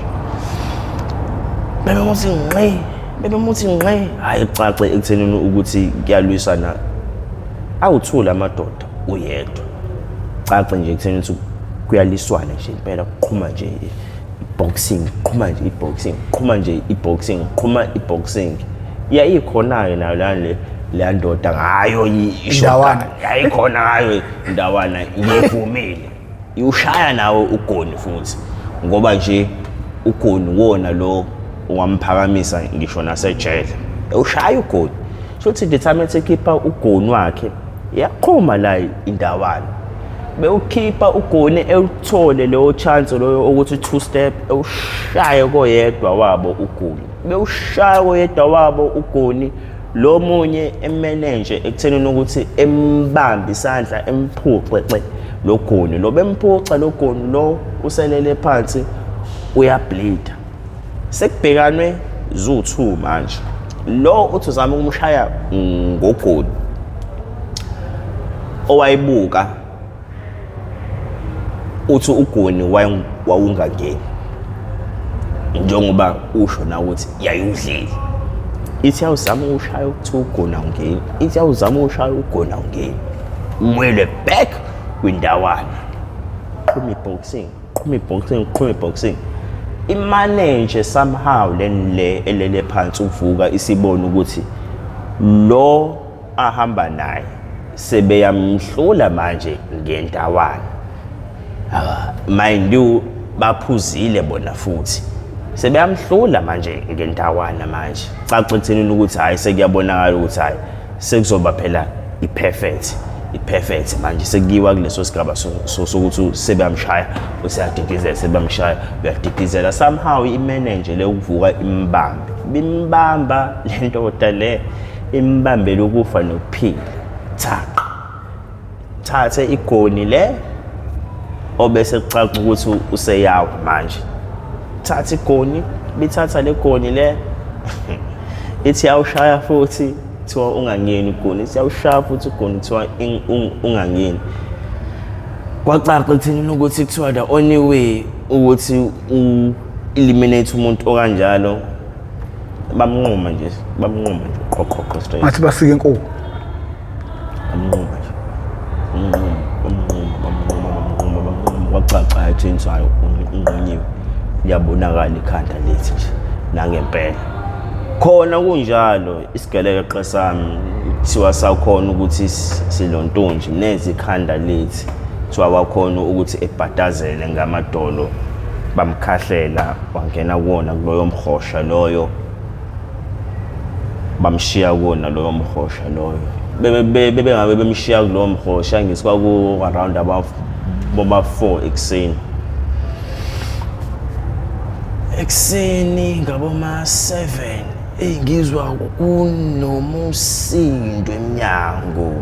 Bebemuthi nqi, bebemuthi nqi, hhayi, kucace ekuthenini ukuthi kuyalwisana, awuthule amadoda, uyedwa, cace nje ekutheni ukuthi kuyaliswana nje impela, kuqhuma nje i-boxing, qhuma nje i-boxing, qhuma nje i-boxing, qhuma i-boxing. Yayikhona-ke nayo lana le leya ndoda ngayo Indawana. Yayikhona ngayo indawana, ngivumile, iwushaya nawe ugoni futhi, ngoba nje ugoni wona lo owamphakamisa ngisho nasejele. Ushaya ugoni, shuthi the time ethi ekhipha ugoni wakhe, yaqhuma la indawana, bewukhipha ugoni, ewuthole leyo chance loyo ukuthi two step, ewushaye koyedwa wabo ugoni, bewushaya koyedwa wabo ugoni, lo munye emenenje ekuthenini ukuthi embambe isandla, emphuce ce lo goni lo, bemphuca lo goni lo, uselele phansi uyableeda. Sekubhekanwe zu-two manje, lo uthi uzama ukumshaya ngogoni, owayibuka uthi ugoni wawungangeni, njengoba usho na ukuthi yayiwudlile. Ithi yawuzama ukushaya, ukuthi ugoni awungeni, ithi yawuzama ukushaya, ugoni awungeni, umwele back kwindawana, qhuma i-boxing, qhuma i-boxing, qhuma i-boxing. Imane somehow le elele phansi uvuka, isibona ukuthi lo ahamba naye sebeyamhlula manje ngendawana. Mind you, baphuzile bona futhi, sebeyamhlula manje ngendawana. Manje caca ekuthenini ukuthi hhayi, sekuyabonakala ukuthi hhayi, sekuzoba phela i-perfect, i-perfect manje, sekuyiwa kuleso sigaba sokuthi sebeyamshaya, useyadidizela, sebeyamshaya, uyadidizela. Somehow imanager le ukuvuka imbambe, bimbamba le ndoda le, imbambele ukufa nokuphila, thaqa, thathe igoni le obese kucaca ukuthi useyawa manje, thatha igoni, bithatha le goni le, ithi yawushaya futhi, kuthiwa ungangeni ugoni, ithi yawushaya futhi ugoni, kuthiwa ungangeni. Kwacaca ekuthenini ukuthi kuthiwa the only way ukuthi u-eliminate umuntu okanjalo, bamnquma nje, bamnquma nje qho qho qho straight. Ngathi basike inkukhu. Bamnquma nje, bamnquma, bamnquma, bamnquma, bamnquma, bamnquma, kwacaca ekutheni hayi, unqunyiwe, liyabonakala ikhanda lethi nje nangempela. Khona kunjalo, isigelekeqe sami kuthiwa sakhona ukuthi silontonje nezi ikhanda lethi, kuthiwa wakhona ukuthi ebhadazele ngamadolo, bamkhahlela wangena kuwona kuloyo mhosha loyo, bamshiya kuwona loyo mhosha loyo. Bebengabe bemshiya kulowo mhosha, ngithi kwaku around about boma 4 ekuseni, ekuseni ngaboma 7, eyi, ngizwa kunomusindo emnyango.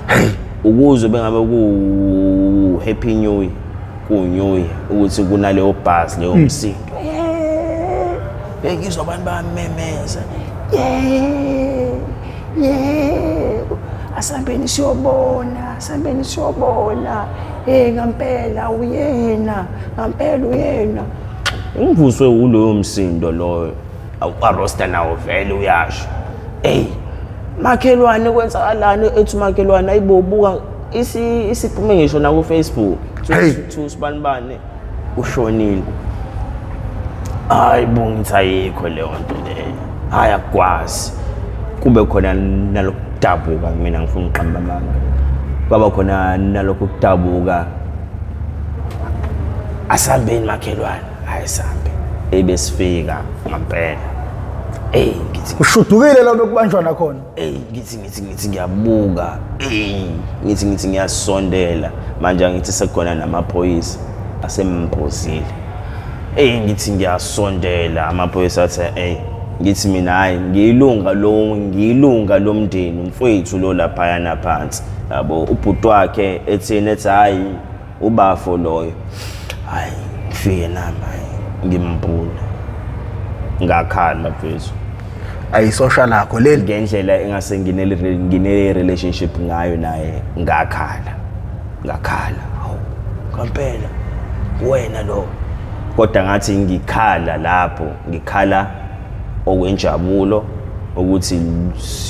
Hey, ukuze bengabe ku Happy New Year. Ku-New Year ukuthi kunaleyo buzz, leyo msindo. Yeah, bengizwa abantu bayamemeza, yeah, asambeni siyobona, asambeni siyobona. Hey, ngampela uyena, ngampela uyena. Ngivuswe uloyo msindo loyo. Arosta nawo vele uyasho, hey makhelwane, kwenzakalani? Ethi makhelwane, ayibo, buka isiphume ngisho na ku Facebook. Hey. Thu sibanibane ushonile. Hayi bo, ngithi ayikho leyo nto leyo, hayi akukwazi kube khona nalokudabuka. Mina ngifuna ukuqamba amanga, kwaba khona nalokhu kudabuka. Asambeni makhelwane, hayi sambe. Ebesifika ngampela, ey ngithi Ushudukile lo bekubanjwa nakhona. Ey, ngithi ngiyabuka, ey ngithi ngiyasondela manje, angithi sekukhona namaphoyisa asembhozile. Ey, ngithi ngiyasondela, amaphoyisa athi, ey, ngithi mina hayi, ngiyilunga lomndeni, umfowethu lo laphayana phansi, yabo, ubhuti wakhe ethini, ethi hayi ubafo loyo. Hayi, ngifike nami, hayi ngimbula, ngakhala mfethu. Ayisosha lakho leli. Ngendlela engase ngine relationship ngayo naye, ngakhala, ngakhala. Hawu, ngempela wena lo. Kodwa ngathi ngikhala lapho, ngikhala okwenjabulo ukuthi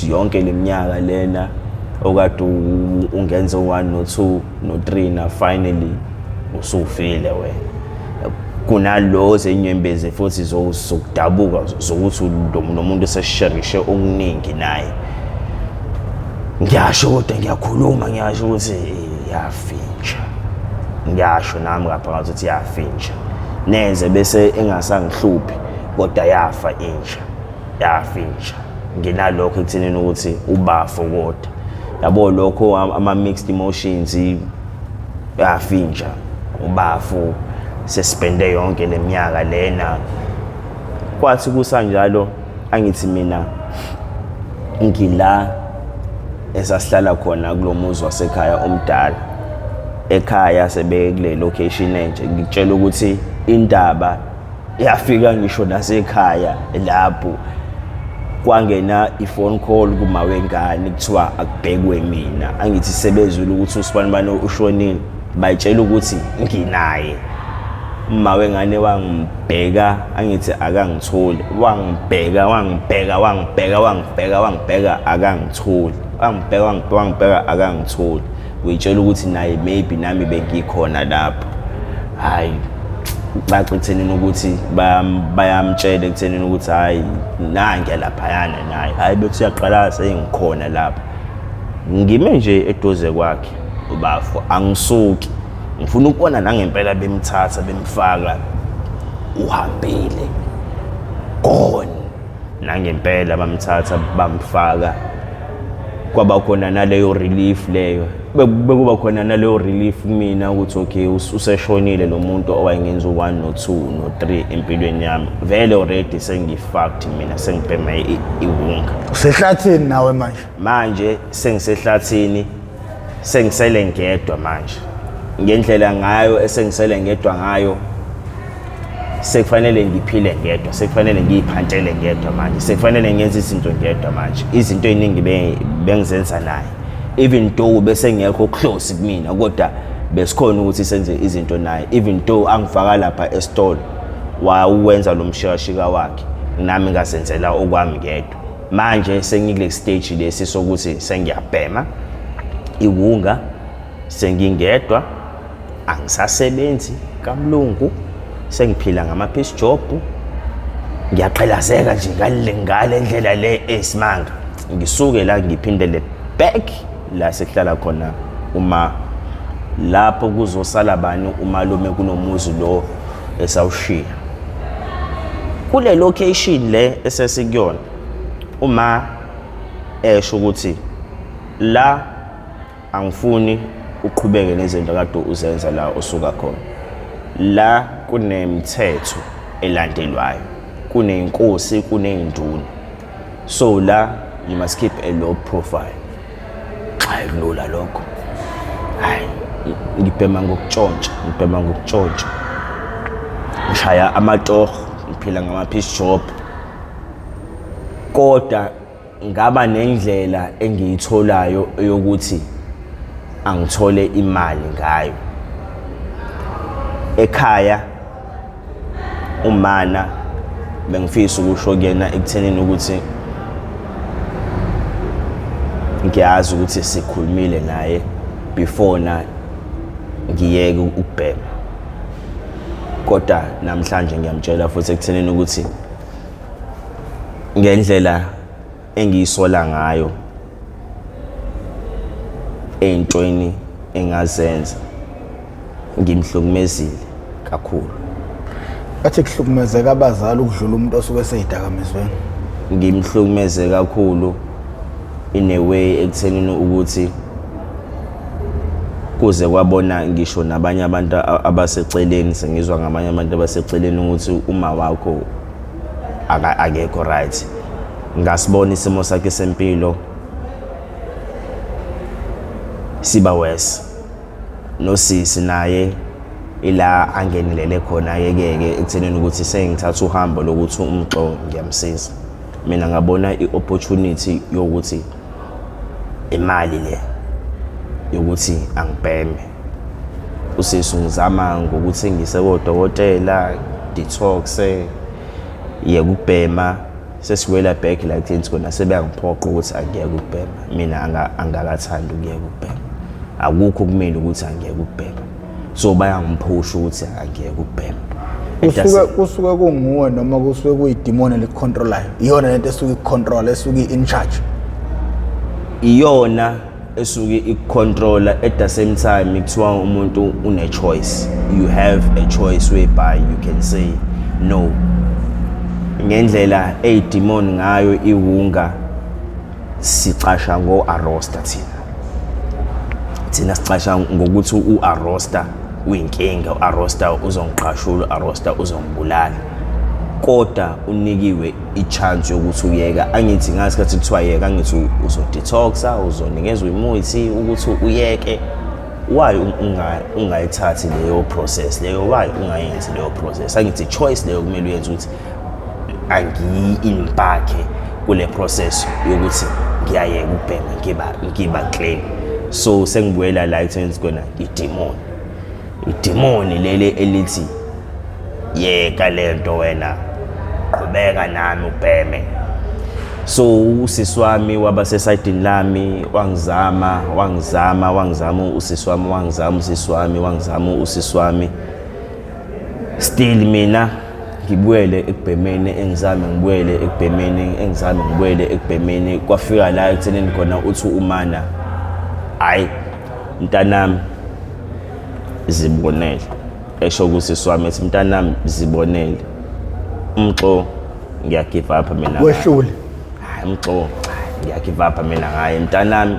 yonke leminyaka lena okade ungenze u1 no2 no3 na finally usufile wena, kunalo zenyembezi futhi zokudabuka zokuthi lo muntu esesherishe okuningi naye. Ngiyasho kodwa ngiyakhuluma, ngiyasho ukuthi yafintsha, ngiyasho nami ngaphakathi ukuthi yafintsha neze bese engasangihluphi, kodwa yafa intsha, yafintsha. Nginalokho ekuthenini ukuthi ubafo, kodwa yabo lokho ama-mixed emotions, yafintsha ubafo, sesipende yonke leminyaka lena. Kwathi kusanjalo, angithi mina ngila esasihlala khona kulo muzi wasekhaya omdala ekhaya, sebekule location entsha. Ngikutshela ukuthi indaba yafika ngisho nasekhaya lapho kwangena i-phone call kuma wengane, kuthiwa akubhekwe mina. Angithi sebezwile ukuthi usibanibani ushonile, bayitshela ukuthi nginaye. Uma wengane wangibheka, angithi akangitholi, wangibheka, wangibheka, wangibheka, wangibheka, wangibheka, akangitholi, wangibheka, wangibheka, wangibheka, akangitholi. Uyitshela ukuthi naye maybe nami bengikhona lapho. Hayi, kucaca ekuthenini ukuthi bayamtshela ekuthenini ukuthi hayi, nangiya laphayana naye, hayi bethi uyaqala, sengikhona lapha, ngime nje eduze kwakhe ubafo, angisuki, ngifuna ukubona nangempela bemthatha bemfaka, uhambile, gone. Nangempela bamthatha bamfaka, kwaba khona naleyo relief leyo, bekuba khona naleyo relief kumina ukuthi okay, useshonile lo muntu owayengenza u-1 no-2 no-3 empilweni yami. Vele already sengi-fucked mina, sengibhema iwunga. Usehlathini nawe manje. Manje sengisehlathini, sengisele ngedwa manje. Ngendlela ngayo esengisele ngedwa ngayo, sekufanele ngiphile ngedwa, sekufanele ngiyiphantele ngedwa manje, sekufanele ngenze izinto ngedwa manje. Izinto ey'ningi bengizenza naye, even though bese ngekho close kumina, kodwa besikhona ukuthi senze izinto naye. Even though angifaka lapha esitolo, wawuwenza lo mshikashika wakhe, nami ngazenzela okwami ngedwa. Manje sengikule stage lesi sokuthi sengiyabhema iwunga, sengingedwa, angisasebenzi kamlungu, sengiphila ngama-piece job, ngiyaqhelazeka nje ngale ndlela le esimanga. Ngisuke la ngiphindele back la sekuhlala khona uma, lapho kuzosala bani, umalume kunomuzi lo esawushiya kule location le esesikuyona. Uma esho ukuthi la angifuni uqhubeke nezinto kade uzenza la osuka khona, la kunemithetho elandelwayo, kuney'nkosi, kuney'nduna, so la you must keep a low profile. Hayi, kulula lokho, hayi. Ngibhema ngokutshontsha, ngibhema ngokutshontsha, ngishaya amatoho, ngiphila ngama-piece job, kodwa ngaba nendlela engiyitholayo yokuthi angithole imali ngayo ekhaya. Umana bengifisa ukusho kuyena ekuthenini ukuthi ngiyazi ukuthi sikhulumile naye before na ngiyeke ukubhema, kodwa namhlanje ngiyamtshela futhi ekuthenini ukuthi ngendlela engiyisola ngayo ey'ntweni engazenza ngimhlukumezile kakhulu. Bathi kuhlukumezeka abazali ukudlula umuntu osuke eseyidakamizweni. Ngimhlukumeze kakhulu in a way ekuthenini ukuthi kuze kwabona ngisho nabanye abantu abaseceleni, sengizwa ngamanye abantu abaseceleni ukuthi uma wakho akekho right. Ngasibona isimo sakhe sempilo siba worse, nosisi naye ila angenelele khona-ke ke ekuthenini ukuthi sengithatha uhambo lokuthi umxo ngiyamsiza. Mina ngabona i-opportunity yokuthi imali le yokuthi angibheme. Usisi ungizama ngokuthi ngise kodokotela, detox-e, yeke ukubhema. Sesiwela back la ekutheni khona sebeyangiphoqa ukuthi angiyeke ukubhema. Mina angakathandi ukuyeka ukubhema, akukho kumele ukuthi angiyeke ukubhema, so bayangiphusha ukuthi angiyeke ukubhema. Kusuke kunguwe noma kusuke kuyidimoni elikucontrolayo? Iyona lento esuke ikucontrol, esuke in charge? Iyona esuke ikucontrola. At the same time kuthiwa umuntu une choice, you have a choice whereby you can say no. Ngendlela eyidimoni ngayo iwunga, sicasha ngo-arosta thina sicasha ngokuthi u-arosta uyinkinga, u-arosta uzongiqashula, u-arosta uzongibulala, kodwa unikiwe i-chance yokuthi uyeka. Angithi ngasikhathi kuthiwa yeka, angithi uzodetoxa, uzonikezwa imithi ukuthi uyeke. Why ungayithathi leyo process leyo? Why ungayenzi leyo process? Angithi choice leyo kumele uyenze ukuthi angiyi-embarke kule process yokuthi ngiyayeka ukubhema, ngiba clean. So sengibuyela la ekutheni kona idemon, idemoni leli elithi yeka lento, wena qhubeka nami ubheme. So usisi wami waba sesayidini lami, wangizama, wangizama, wangizama usisi wami, wangizama usisi wami, wangizama usisi wami. Still mina ngibuyele ekubhemeni, engizame ngibuyele ekubhemeni, engizame ngibuyele ekubhemeni. Kwafika la ekuthenini khona uthi umana, "Hayi mntanami, zibonele," esho kusisi wami, ethi, "Mntanami, zibonele umxo, ngiyagive up mina." Wehlule. "Hayi mxo, ngiyagive up mina ngaye mntanami,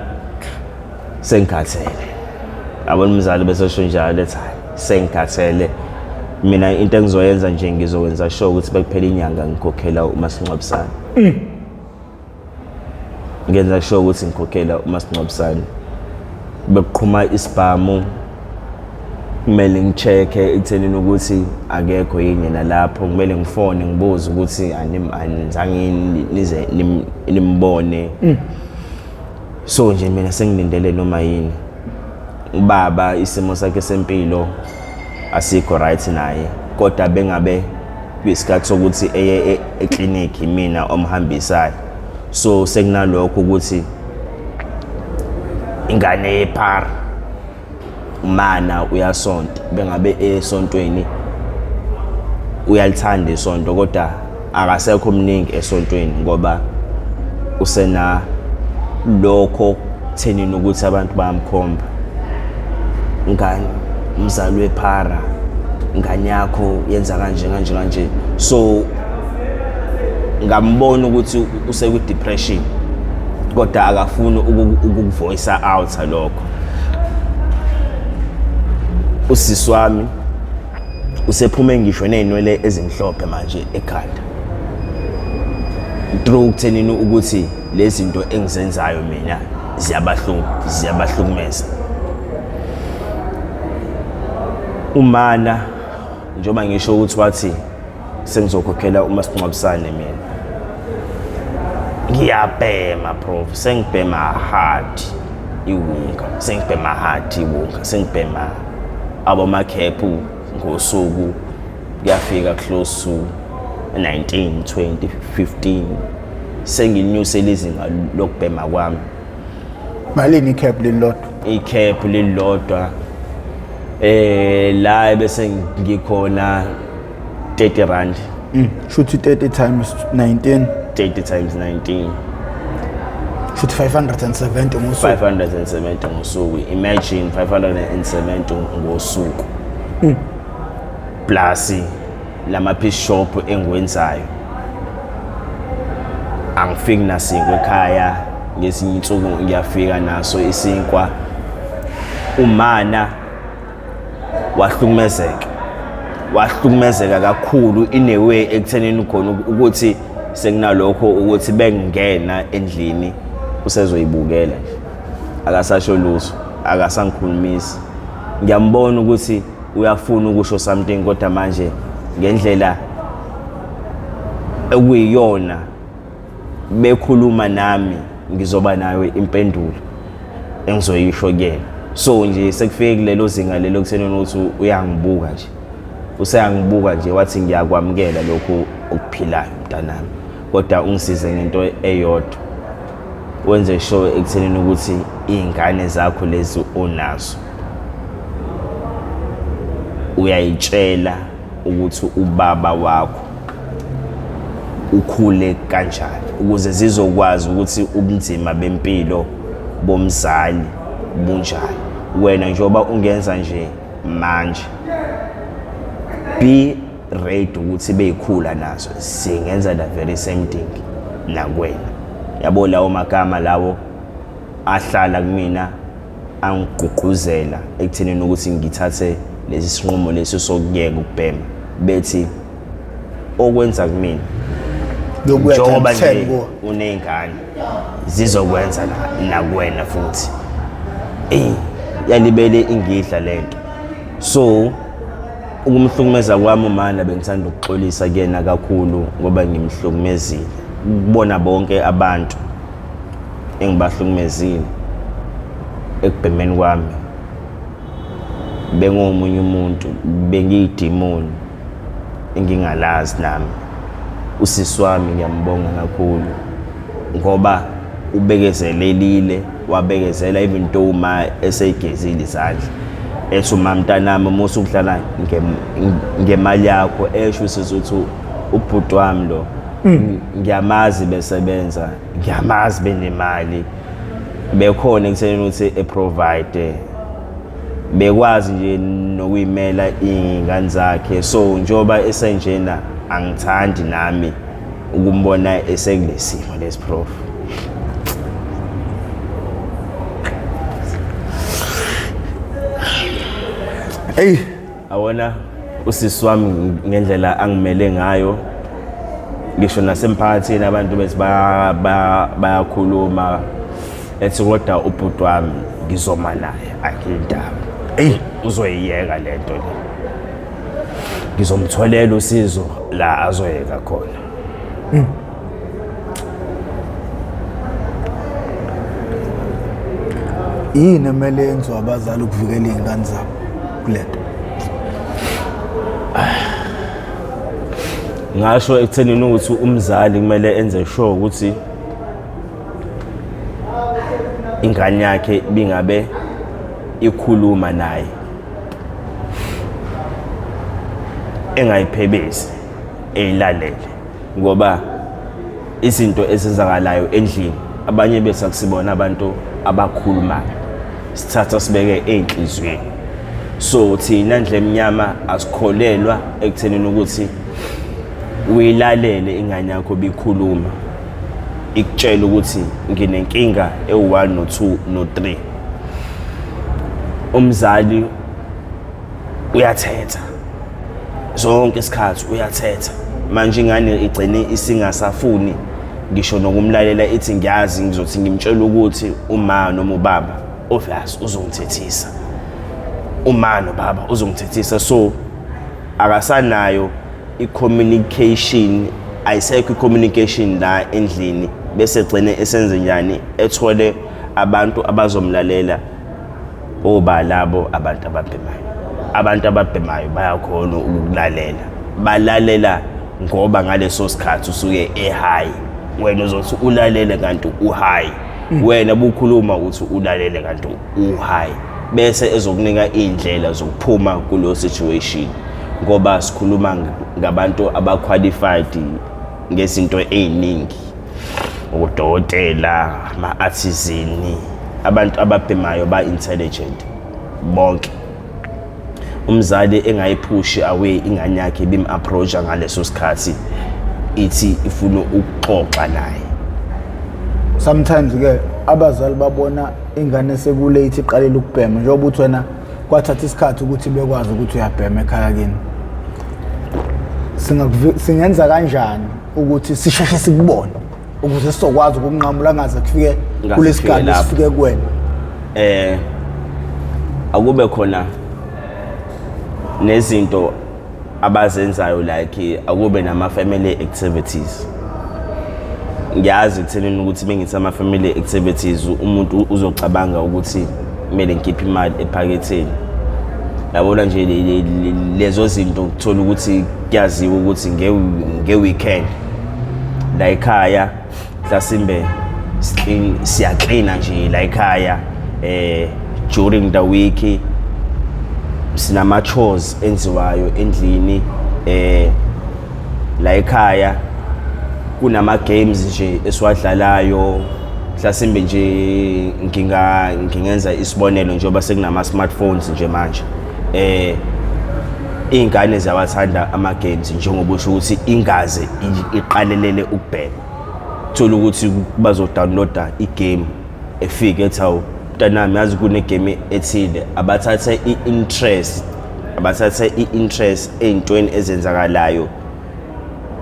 sengikhathele." Yabona umzali bese esho njalo, ethi, "Hayi, sengikhathele mina. Into engizoyenza nje, ngizokwenza sure ukuthi bekuphela inyanga ngikhokhela umasingcwabisane, ngenza sure ukuthi ngikhokhela umasingcwabisane. Bekuqhuma isibhamu, kumele ngi-check-e ekuthenini ukuthi akekho yini yena lapho, kumele ngifone ngibuze ukuthi anizange nize nimbone. So nje mina sengilindele noma yini. Ubaba isimo sakhe sempilo asikho right naye, kodwa bengabe kuyisikhathi sokuthi eye eklinikhi, mina omhambisayo. So sekunalokho ukuthi ingane yephara, umana uyasonta, bengabe esontweni, uyalithanda isonto, kodwa akasekho omningi esontweni ngoba usena lokho kuthenini ukuthi abantu bayamkhomba, ngani umzali wephara, ingane yakho yenza kanje kanje kanje. So ngambona ukuthi usekwi-depression, kodwa akafuni ukukuvoice out lokho. Usisi wami usephume ngisho ney'nwele ezimhlophe manje ekhanda through kuthenini ukuthi lezi zinto engizenzayo mina ziyabahlukumeza. Umana njengoba ngisho ukuthi wathi sengizokhokhela umasingcwabisane mina ngiyabhema prof, sengibhema hard iwunga, sengibhema hard iwunga, sengibhema abomakhephu ngosuku kuyafika close to 19 20 15, senginyusela izinga lokubhema kwami. Malini icap lelilodwa? Icap lelilodwa la bese ngikhona 30 rand. Shuthi 30 times 19. 30 times 19. Shuthi 570 ngosuku. 570 ngosuku. Imagine 570 ngosuku. Plus lama piece shop engiwenzayo. Angifiki nasinkwa ekhaya, ngezinye insuku ngiyafika naso isinkwa. Umana wahlukumezeka, wahlukumezeka kakhulu in a way ekuthenini khona ukuthi sekunalokho ukuthi bengena endlini usezoyibukela nje, akasasho lutho, akasangikhulumisi. Ngiyambona ukuthi uyafuna ukusho something, kodwa manje ngendlela ekuyiyona bekhuluma nami ngizoba nayo impendulo engizoyisho kuyena. So nje sekufike kulelo zinga lelo kuthenini ukuthi uyangibuka nje, useyangibuka nje, wathi ngiyakwamukela lokhu okuphilayo mntanami, kodwa ungisize ngento eyodwa, wenze sure ekuthenini ukuthi iy'ngane zakho lezi onazo uyayitshela ukuthi ubaba wakho ukhule kanjani, ukuze zizokwazi ukuthi ubunzima bempilo bomzali bunjani. Wena njengoba ungenza nje manje, be ready ukuthi beyikhula nazo singenza the very same thing nakwena. Yabo lawo magama lawo ahlala kumina, angigqugquzela ekuthenini ukuthi ngithathe lesi sinqumo lesi sokuyeka ukubhema, bethi okwenza kumina Lokuya njengoba times 10 nje kuwo. uney'ngane zizokwenza nakuwena futhi. Eyi, yalibele ingidla lento. So ukumhlukumeza kwami umana, bengithanda ukuxolisa kuyena kakhulu ngoba ngimhlukumezile kubona bonke abantu engibahlukumezile ekubhemeni kwami. Bengomunye umuntu, bengiyidimoni engingalazi nami. Usisi wami ngiyambonga kakhulu ngoba ubekezelelile, wabekezela even though uma eseyigezile izandla, ethi uma mntanami uma usukudlala ngemali yakho, esho usisi ukuthi ubhuti wami lo ngiyamazi besebenza, ngiyamazi benemali, bekhona ekuthenini ukuthi e-provide, bekwazi nje nokuyimela iy'ngane zakhe. So njengoba esenjena, angithandi nami ukumbona esekulesimo lesi, prof. Hey, awona usisi wami ngendlela angimele ngayo, ngisho nasemphakathini abantu bethi bayakhuluma ethi kodwa ubhuti wami ngizoma naye, akuyindaba. Hey, uzoyiyeka lento le, ngizomtholela usizo la azoyeka khona. Yini emele yenziwe abazali ukuvikela iy'ngane zabo kulento? Ngasho ekuthenini ukuthi umzali kumele enze sure ukuthi ingane yakhe bingabe ikhuluma naye, engayiphebezi, eyilalele, ngoba izinto ezenzakalayo endlini abanye bethu akusibona abantu abakhulumayo, sithatha sibeke ey'nhliziyweni. So thina ndle emnyama asikholelwa ekuthenini ukuthi uyilalele ingane yakho bikhuluma, ikutshela ukuthi nginenkinga ewu-1 no-2 no-3. Umzali uyathetha zonke isikhathi, uyathetha. Manje ingane igcine isingasafuni ngisho nokumlalela, ithi ngiyazi ngizothi ngimtshela ukuthi uma noma ubaba obvious uzongithethisa. Uma nobaba uzongithethisa, so akasanayo i-communication, ayisekho i-communication la endlini, bese egcine esenze njani, ethole abantu abazomlalela. Oba labo abantu ababhemayo, abantu ababhemayo bayakhona ukulalela, balalela ngoba ngaleso sikhathi usuke e-high. Wena uzothi ulalele kanti u-high, wena bukhuluma uthi ulalele kanti u-high, bese ezokunika iy'ndlela zokuphuma kuleyo situation, ngoba sikhuluma ngabantu aba-qualified ngezinto ey'ningi, odokotela, ama-artisan. Abantu ababhemayo ba-intelligent bonke. Umzali engayiphushi away ingane yakhe ibim-approach-a ngaleso sikhathi, ithi ifuna ukuxoxa naye. Sometimes ke abazali babona ingane seku-late iqalile ukubhema, njengoba uthi wena kwathatha isikhathi ukuthi bekwazi ukuthi uyabhema ekhaya kini. Singenza kanjani ukuthi sisheshe sikubone ukuze sizokwazi ukunqamula ngaze kufike Ngaze kulesigaba kufike lapho. esifike kuwena? Akube khona nezinto abazenzayo, like akube nama family activities. Ngiyazi ekuthenini ukuthi bengithi ama family activities, umuntu uzocabanga ukuthi kumele ngikhiphe imali ephaketheni, yabona nje. Lezo zinto kuthola ukuthi kuyaziwa ukuthi nge-weekend la ekhaya mhlasimbe clean, siyaklina nje la ekhaya. During the week sinama chores enziwayo endlini. La ekhaya kunama games nje esiwadlalayo. Mhlasimbe nje ngingenza isibonelo, njengoba sekunama smartphones nje manje, iy'ngane ziyawathanda ama-games, njengoba usho ukuthi ingaze iqalelele ukubhema. Thola ukuthi bazodownloada igame, efike ethi, "Hawu mntanami, yazi kune-game ethile." Abathathe i-interest, abathathe i-interest ey'ntweni ezenzakalayo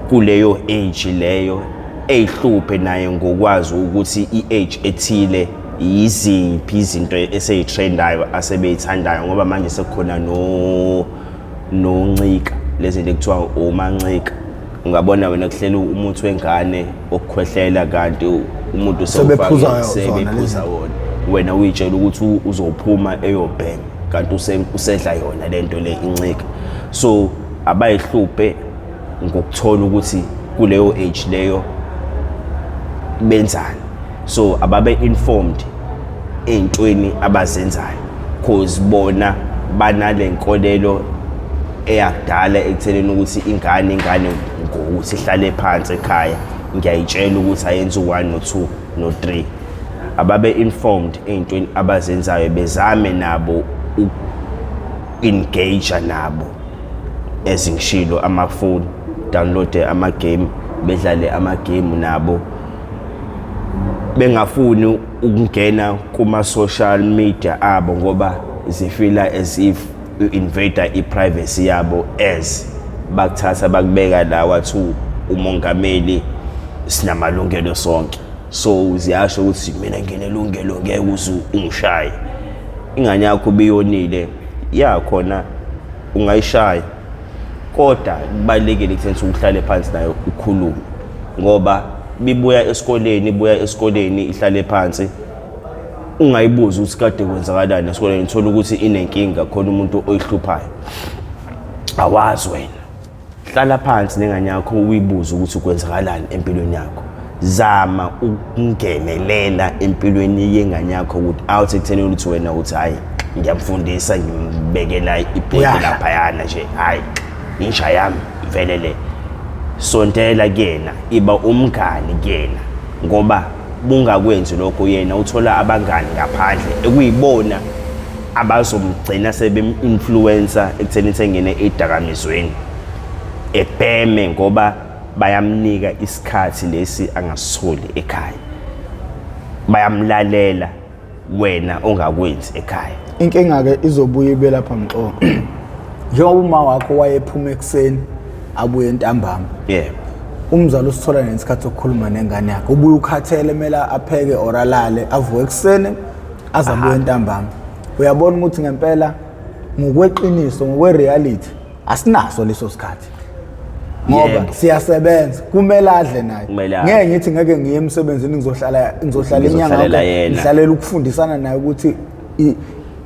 kuleyo age leyo, eyihluphe naye ngokwazi ukuthi i-age ethile yiziphi izinto eseyitrendayo, asebeyithandayo, ngoba manje sekukhona no noncika lezi zinto ekuthiwa omancika. Ungabona wena kuhleli umuthi wengane okukhwehlela, kanti umuntu Sebephuza zona sebephuza lezi. wona. Wena uyitshela ukuthi uzophuma eyobhema, kanti usedla yona lento le incika. So abayihluphe ngokuthola ukuthi kuleyo age leyo benzani, so ababe informed ey'ntweni abazenzayo, cause bona banale nkolelo eyakudala ekuthenini ukuthi ingane ngokuthi ihlale phansi ekhaya, ngiyayitshela ukuthi ayenze u-one no-two no-three. Ababe informed ey'ntweni abazenzayo, bezame nabo uku-engage nabo. Ezingishilo, amafoni, download ama-game, bedlale ama-game nabo, bengafuni ukungena kuma-social media abo ngoba zifila as if u-invade i-privacy yabo, as bakuthatha bakubeka la wathi umongameli, sinamalungelo sonke. So ziyasho ukuthi mina nginelungelo, ngeke uze ungishaye. Ingane yakho biyonile yakhona, ungayishaya, kodwa kubalulekile ekutheni uhlale phansi nayo ukhulume, ngoba bibuya esikoleni, ibuya esikoleni ihlale phansi, ungayibuzi ukuthi kade kwenzakalani esikoleni. Uthola ukuthi inenkinga khona, umuntu oyihluphayo, awazi wena. Hlala phansi nengane yakho, uyibuze ukuthi kwenzakalani empilweni yakho. Zama ukungenelela empilweni yengane yakho without ekutheni ukuthi wena uthi, "Hhayi, ngiyamfundisa, ngimbekela ibhodi Uyadla. laphayana nje, hhayi, inja yami vele le." Sondela kuyena, iba umngani kuyena, ngoba bungakwenzi lokho yena uthola abangani ngaphandle ekuyibona abazomgcina sebem-influencer ekutheni sengene ey'dakamizweni, ebheme, ngoba bayamnika isikhathi lesi angasitholi ekhaya, bayamlalela wena ongakwenzi ekhaya. Inkinga-ke izobuye ibe lapha, Mxo, njengoba uma wakho wayephuma ekuseni abuye ntambama, umzali usithola nesikhathi sokukhuluma nengane yakhe? Ubuye ukhathele, kumele apheke or alale, avuke ekuseni aze abuye ntambama. Uyabona ukuthi ngempela Ngokweqiniso, ngokwe-reality, asinaso leso sikhathi ngoba siyasebenza, kumele adle naye. Ngeke ngithi ngeke ngiye emsebenzini, ngizohlala inyanga yonke ngihlalela ukufundisana naye ukuthi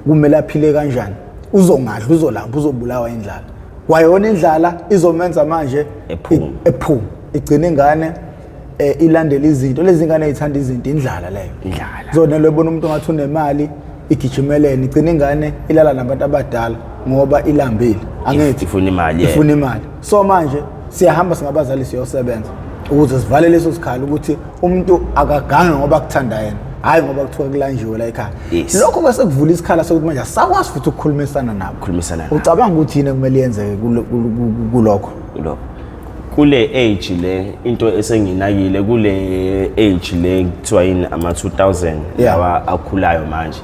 kumele aphile kanjani. Uzongadla, uzolamba, uzobulawa indlala. Kwayona indlala izomenza manje ephume, igcina ingane ilandela izinto lezi ngane ezithanda izinto, indlala leyo. Indlala zona lebona umuntu ngathi unemali igijimelene, igcina ingane ilala nabantu abadala ngoba ilambile, angithi ifuna imali. Ifuna imali. So manje siyahamba singabazali siyosebenza ukuze sivale leso sikhala ukuthi umuntu akagange ngoba kuthanda yena, hayi ngoba kuthiwa kulanjiwe la ekhaya. Lokho bese kuvula isikhala sokuthi manje asakwazi futhi ukukhulumisana nabo. Khulumisana nabo. Ucabanga ukuthi yini ekumele yenzeke kulokho? Kulokho, kule age le, into esenginakile kule age le kuthiwa yini, ama 2000 lawa akhulayo manje,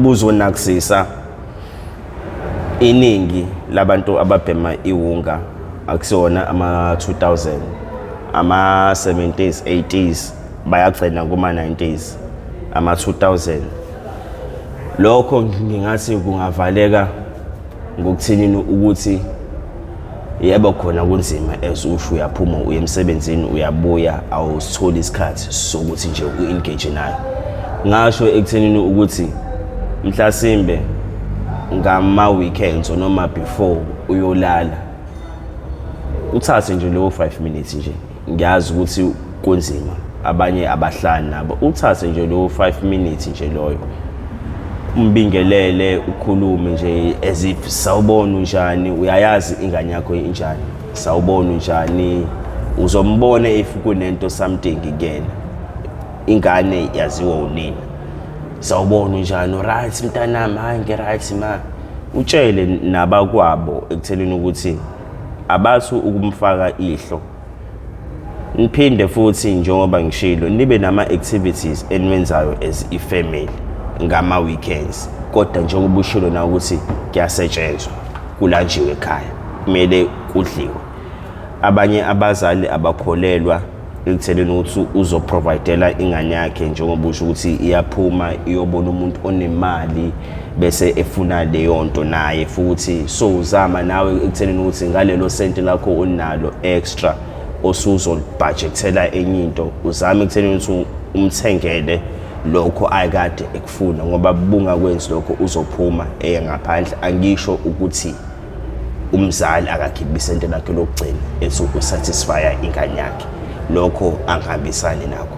buzonakisisa iningi labantu ababhema iwunga akusona ama 2000, ama 70s, 80s, bayagcina kuma 90s, ama 2000. Lokho ngingathi kungavaleka ngokuthinini ukuthi yebo khona kunzima, as usho, uyaphuma uye emsebenzini, uyabuya, awusitholi isikhathi sokuthi nje u-engage nayo. Ngasho ekuthenini ukuthi mhlasimbe ngama-weekends noma before uyolala uthathe nje lowo 5 minutes nje. Ngiyazi ukuthi kunzima, abanye abahlali nabo. Uthathe nje lowo 5 minutes nje loyo, umbingelele, ukhulume nje as if sawubona unjani, uyayazi ingane yakho injani, sawubona unjani, uzombona if kunento something kuyena. Ingane yaziwa unina. Sawubona unjani, right mntanami? Hayi, ngi-right ma. Utshele nabakwabo ekutheleni ukuthi abathu ukumfaka ihlo. Niphinde futhi, njengoba ngishilo, nibe nama-activities eniwenzayo as i-family ngama-weekends. Kodwa njengoba ushilo na ukuthi kuyasetshenzwa, kulanjiwe ekhaya, kumele kudliwe. Abanye abazali abakholelwa ekutheleni ukuthi uzoprovidela ingane yakhe, njengoba usho ukuthi iyaphuma iyobona umuntu onemali bese efuna leyo nto naye futhi. So uzama nawe ekutheleni ukuthi ngalelo senti lakho onalo extra osuzolibhajekthela enye into, uzame ekutheleni ukuthi umthengele lokho ayikade ekufuna, ngoba bungakwenzi lokho uzophuma eye ngaphandle. Angisho ukuthi umzali akakhiphi isente lakhe lokugcina ethi usatisfya ingane yakhe, lokho angihambisani nakho.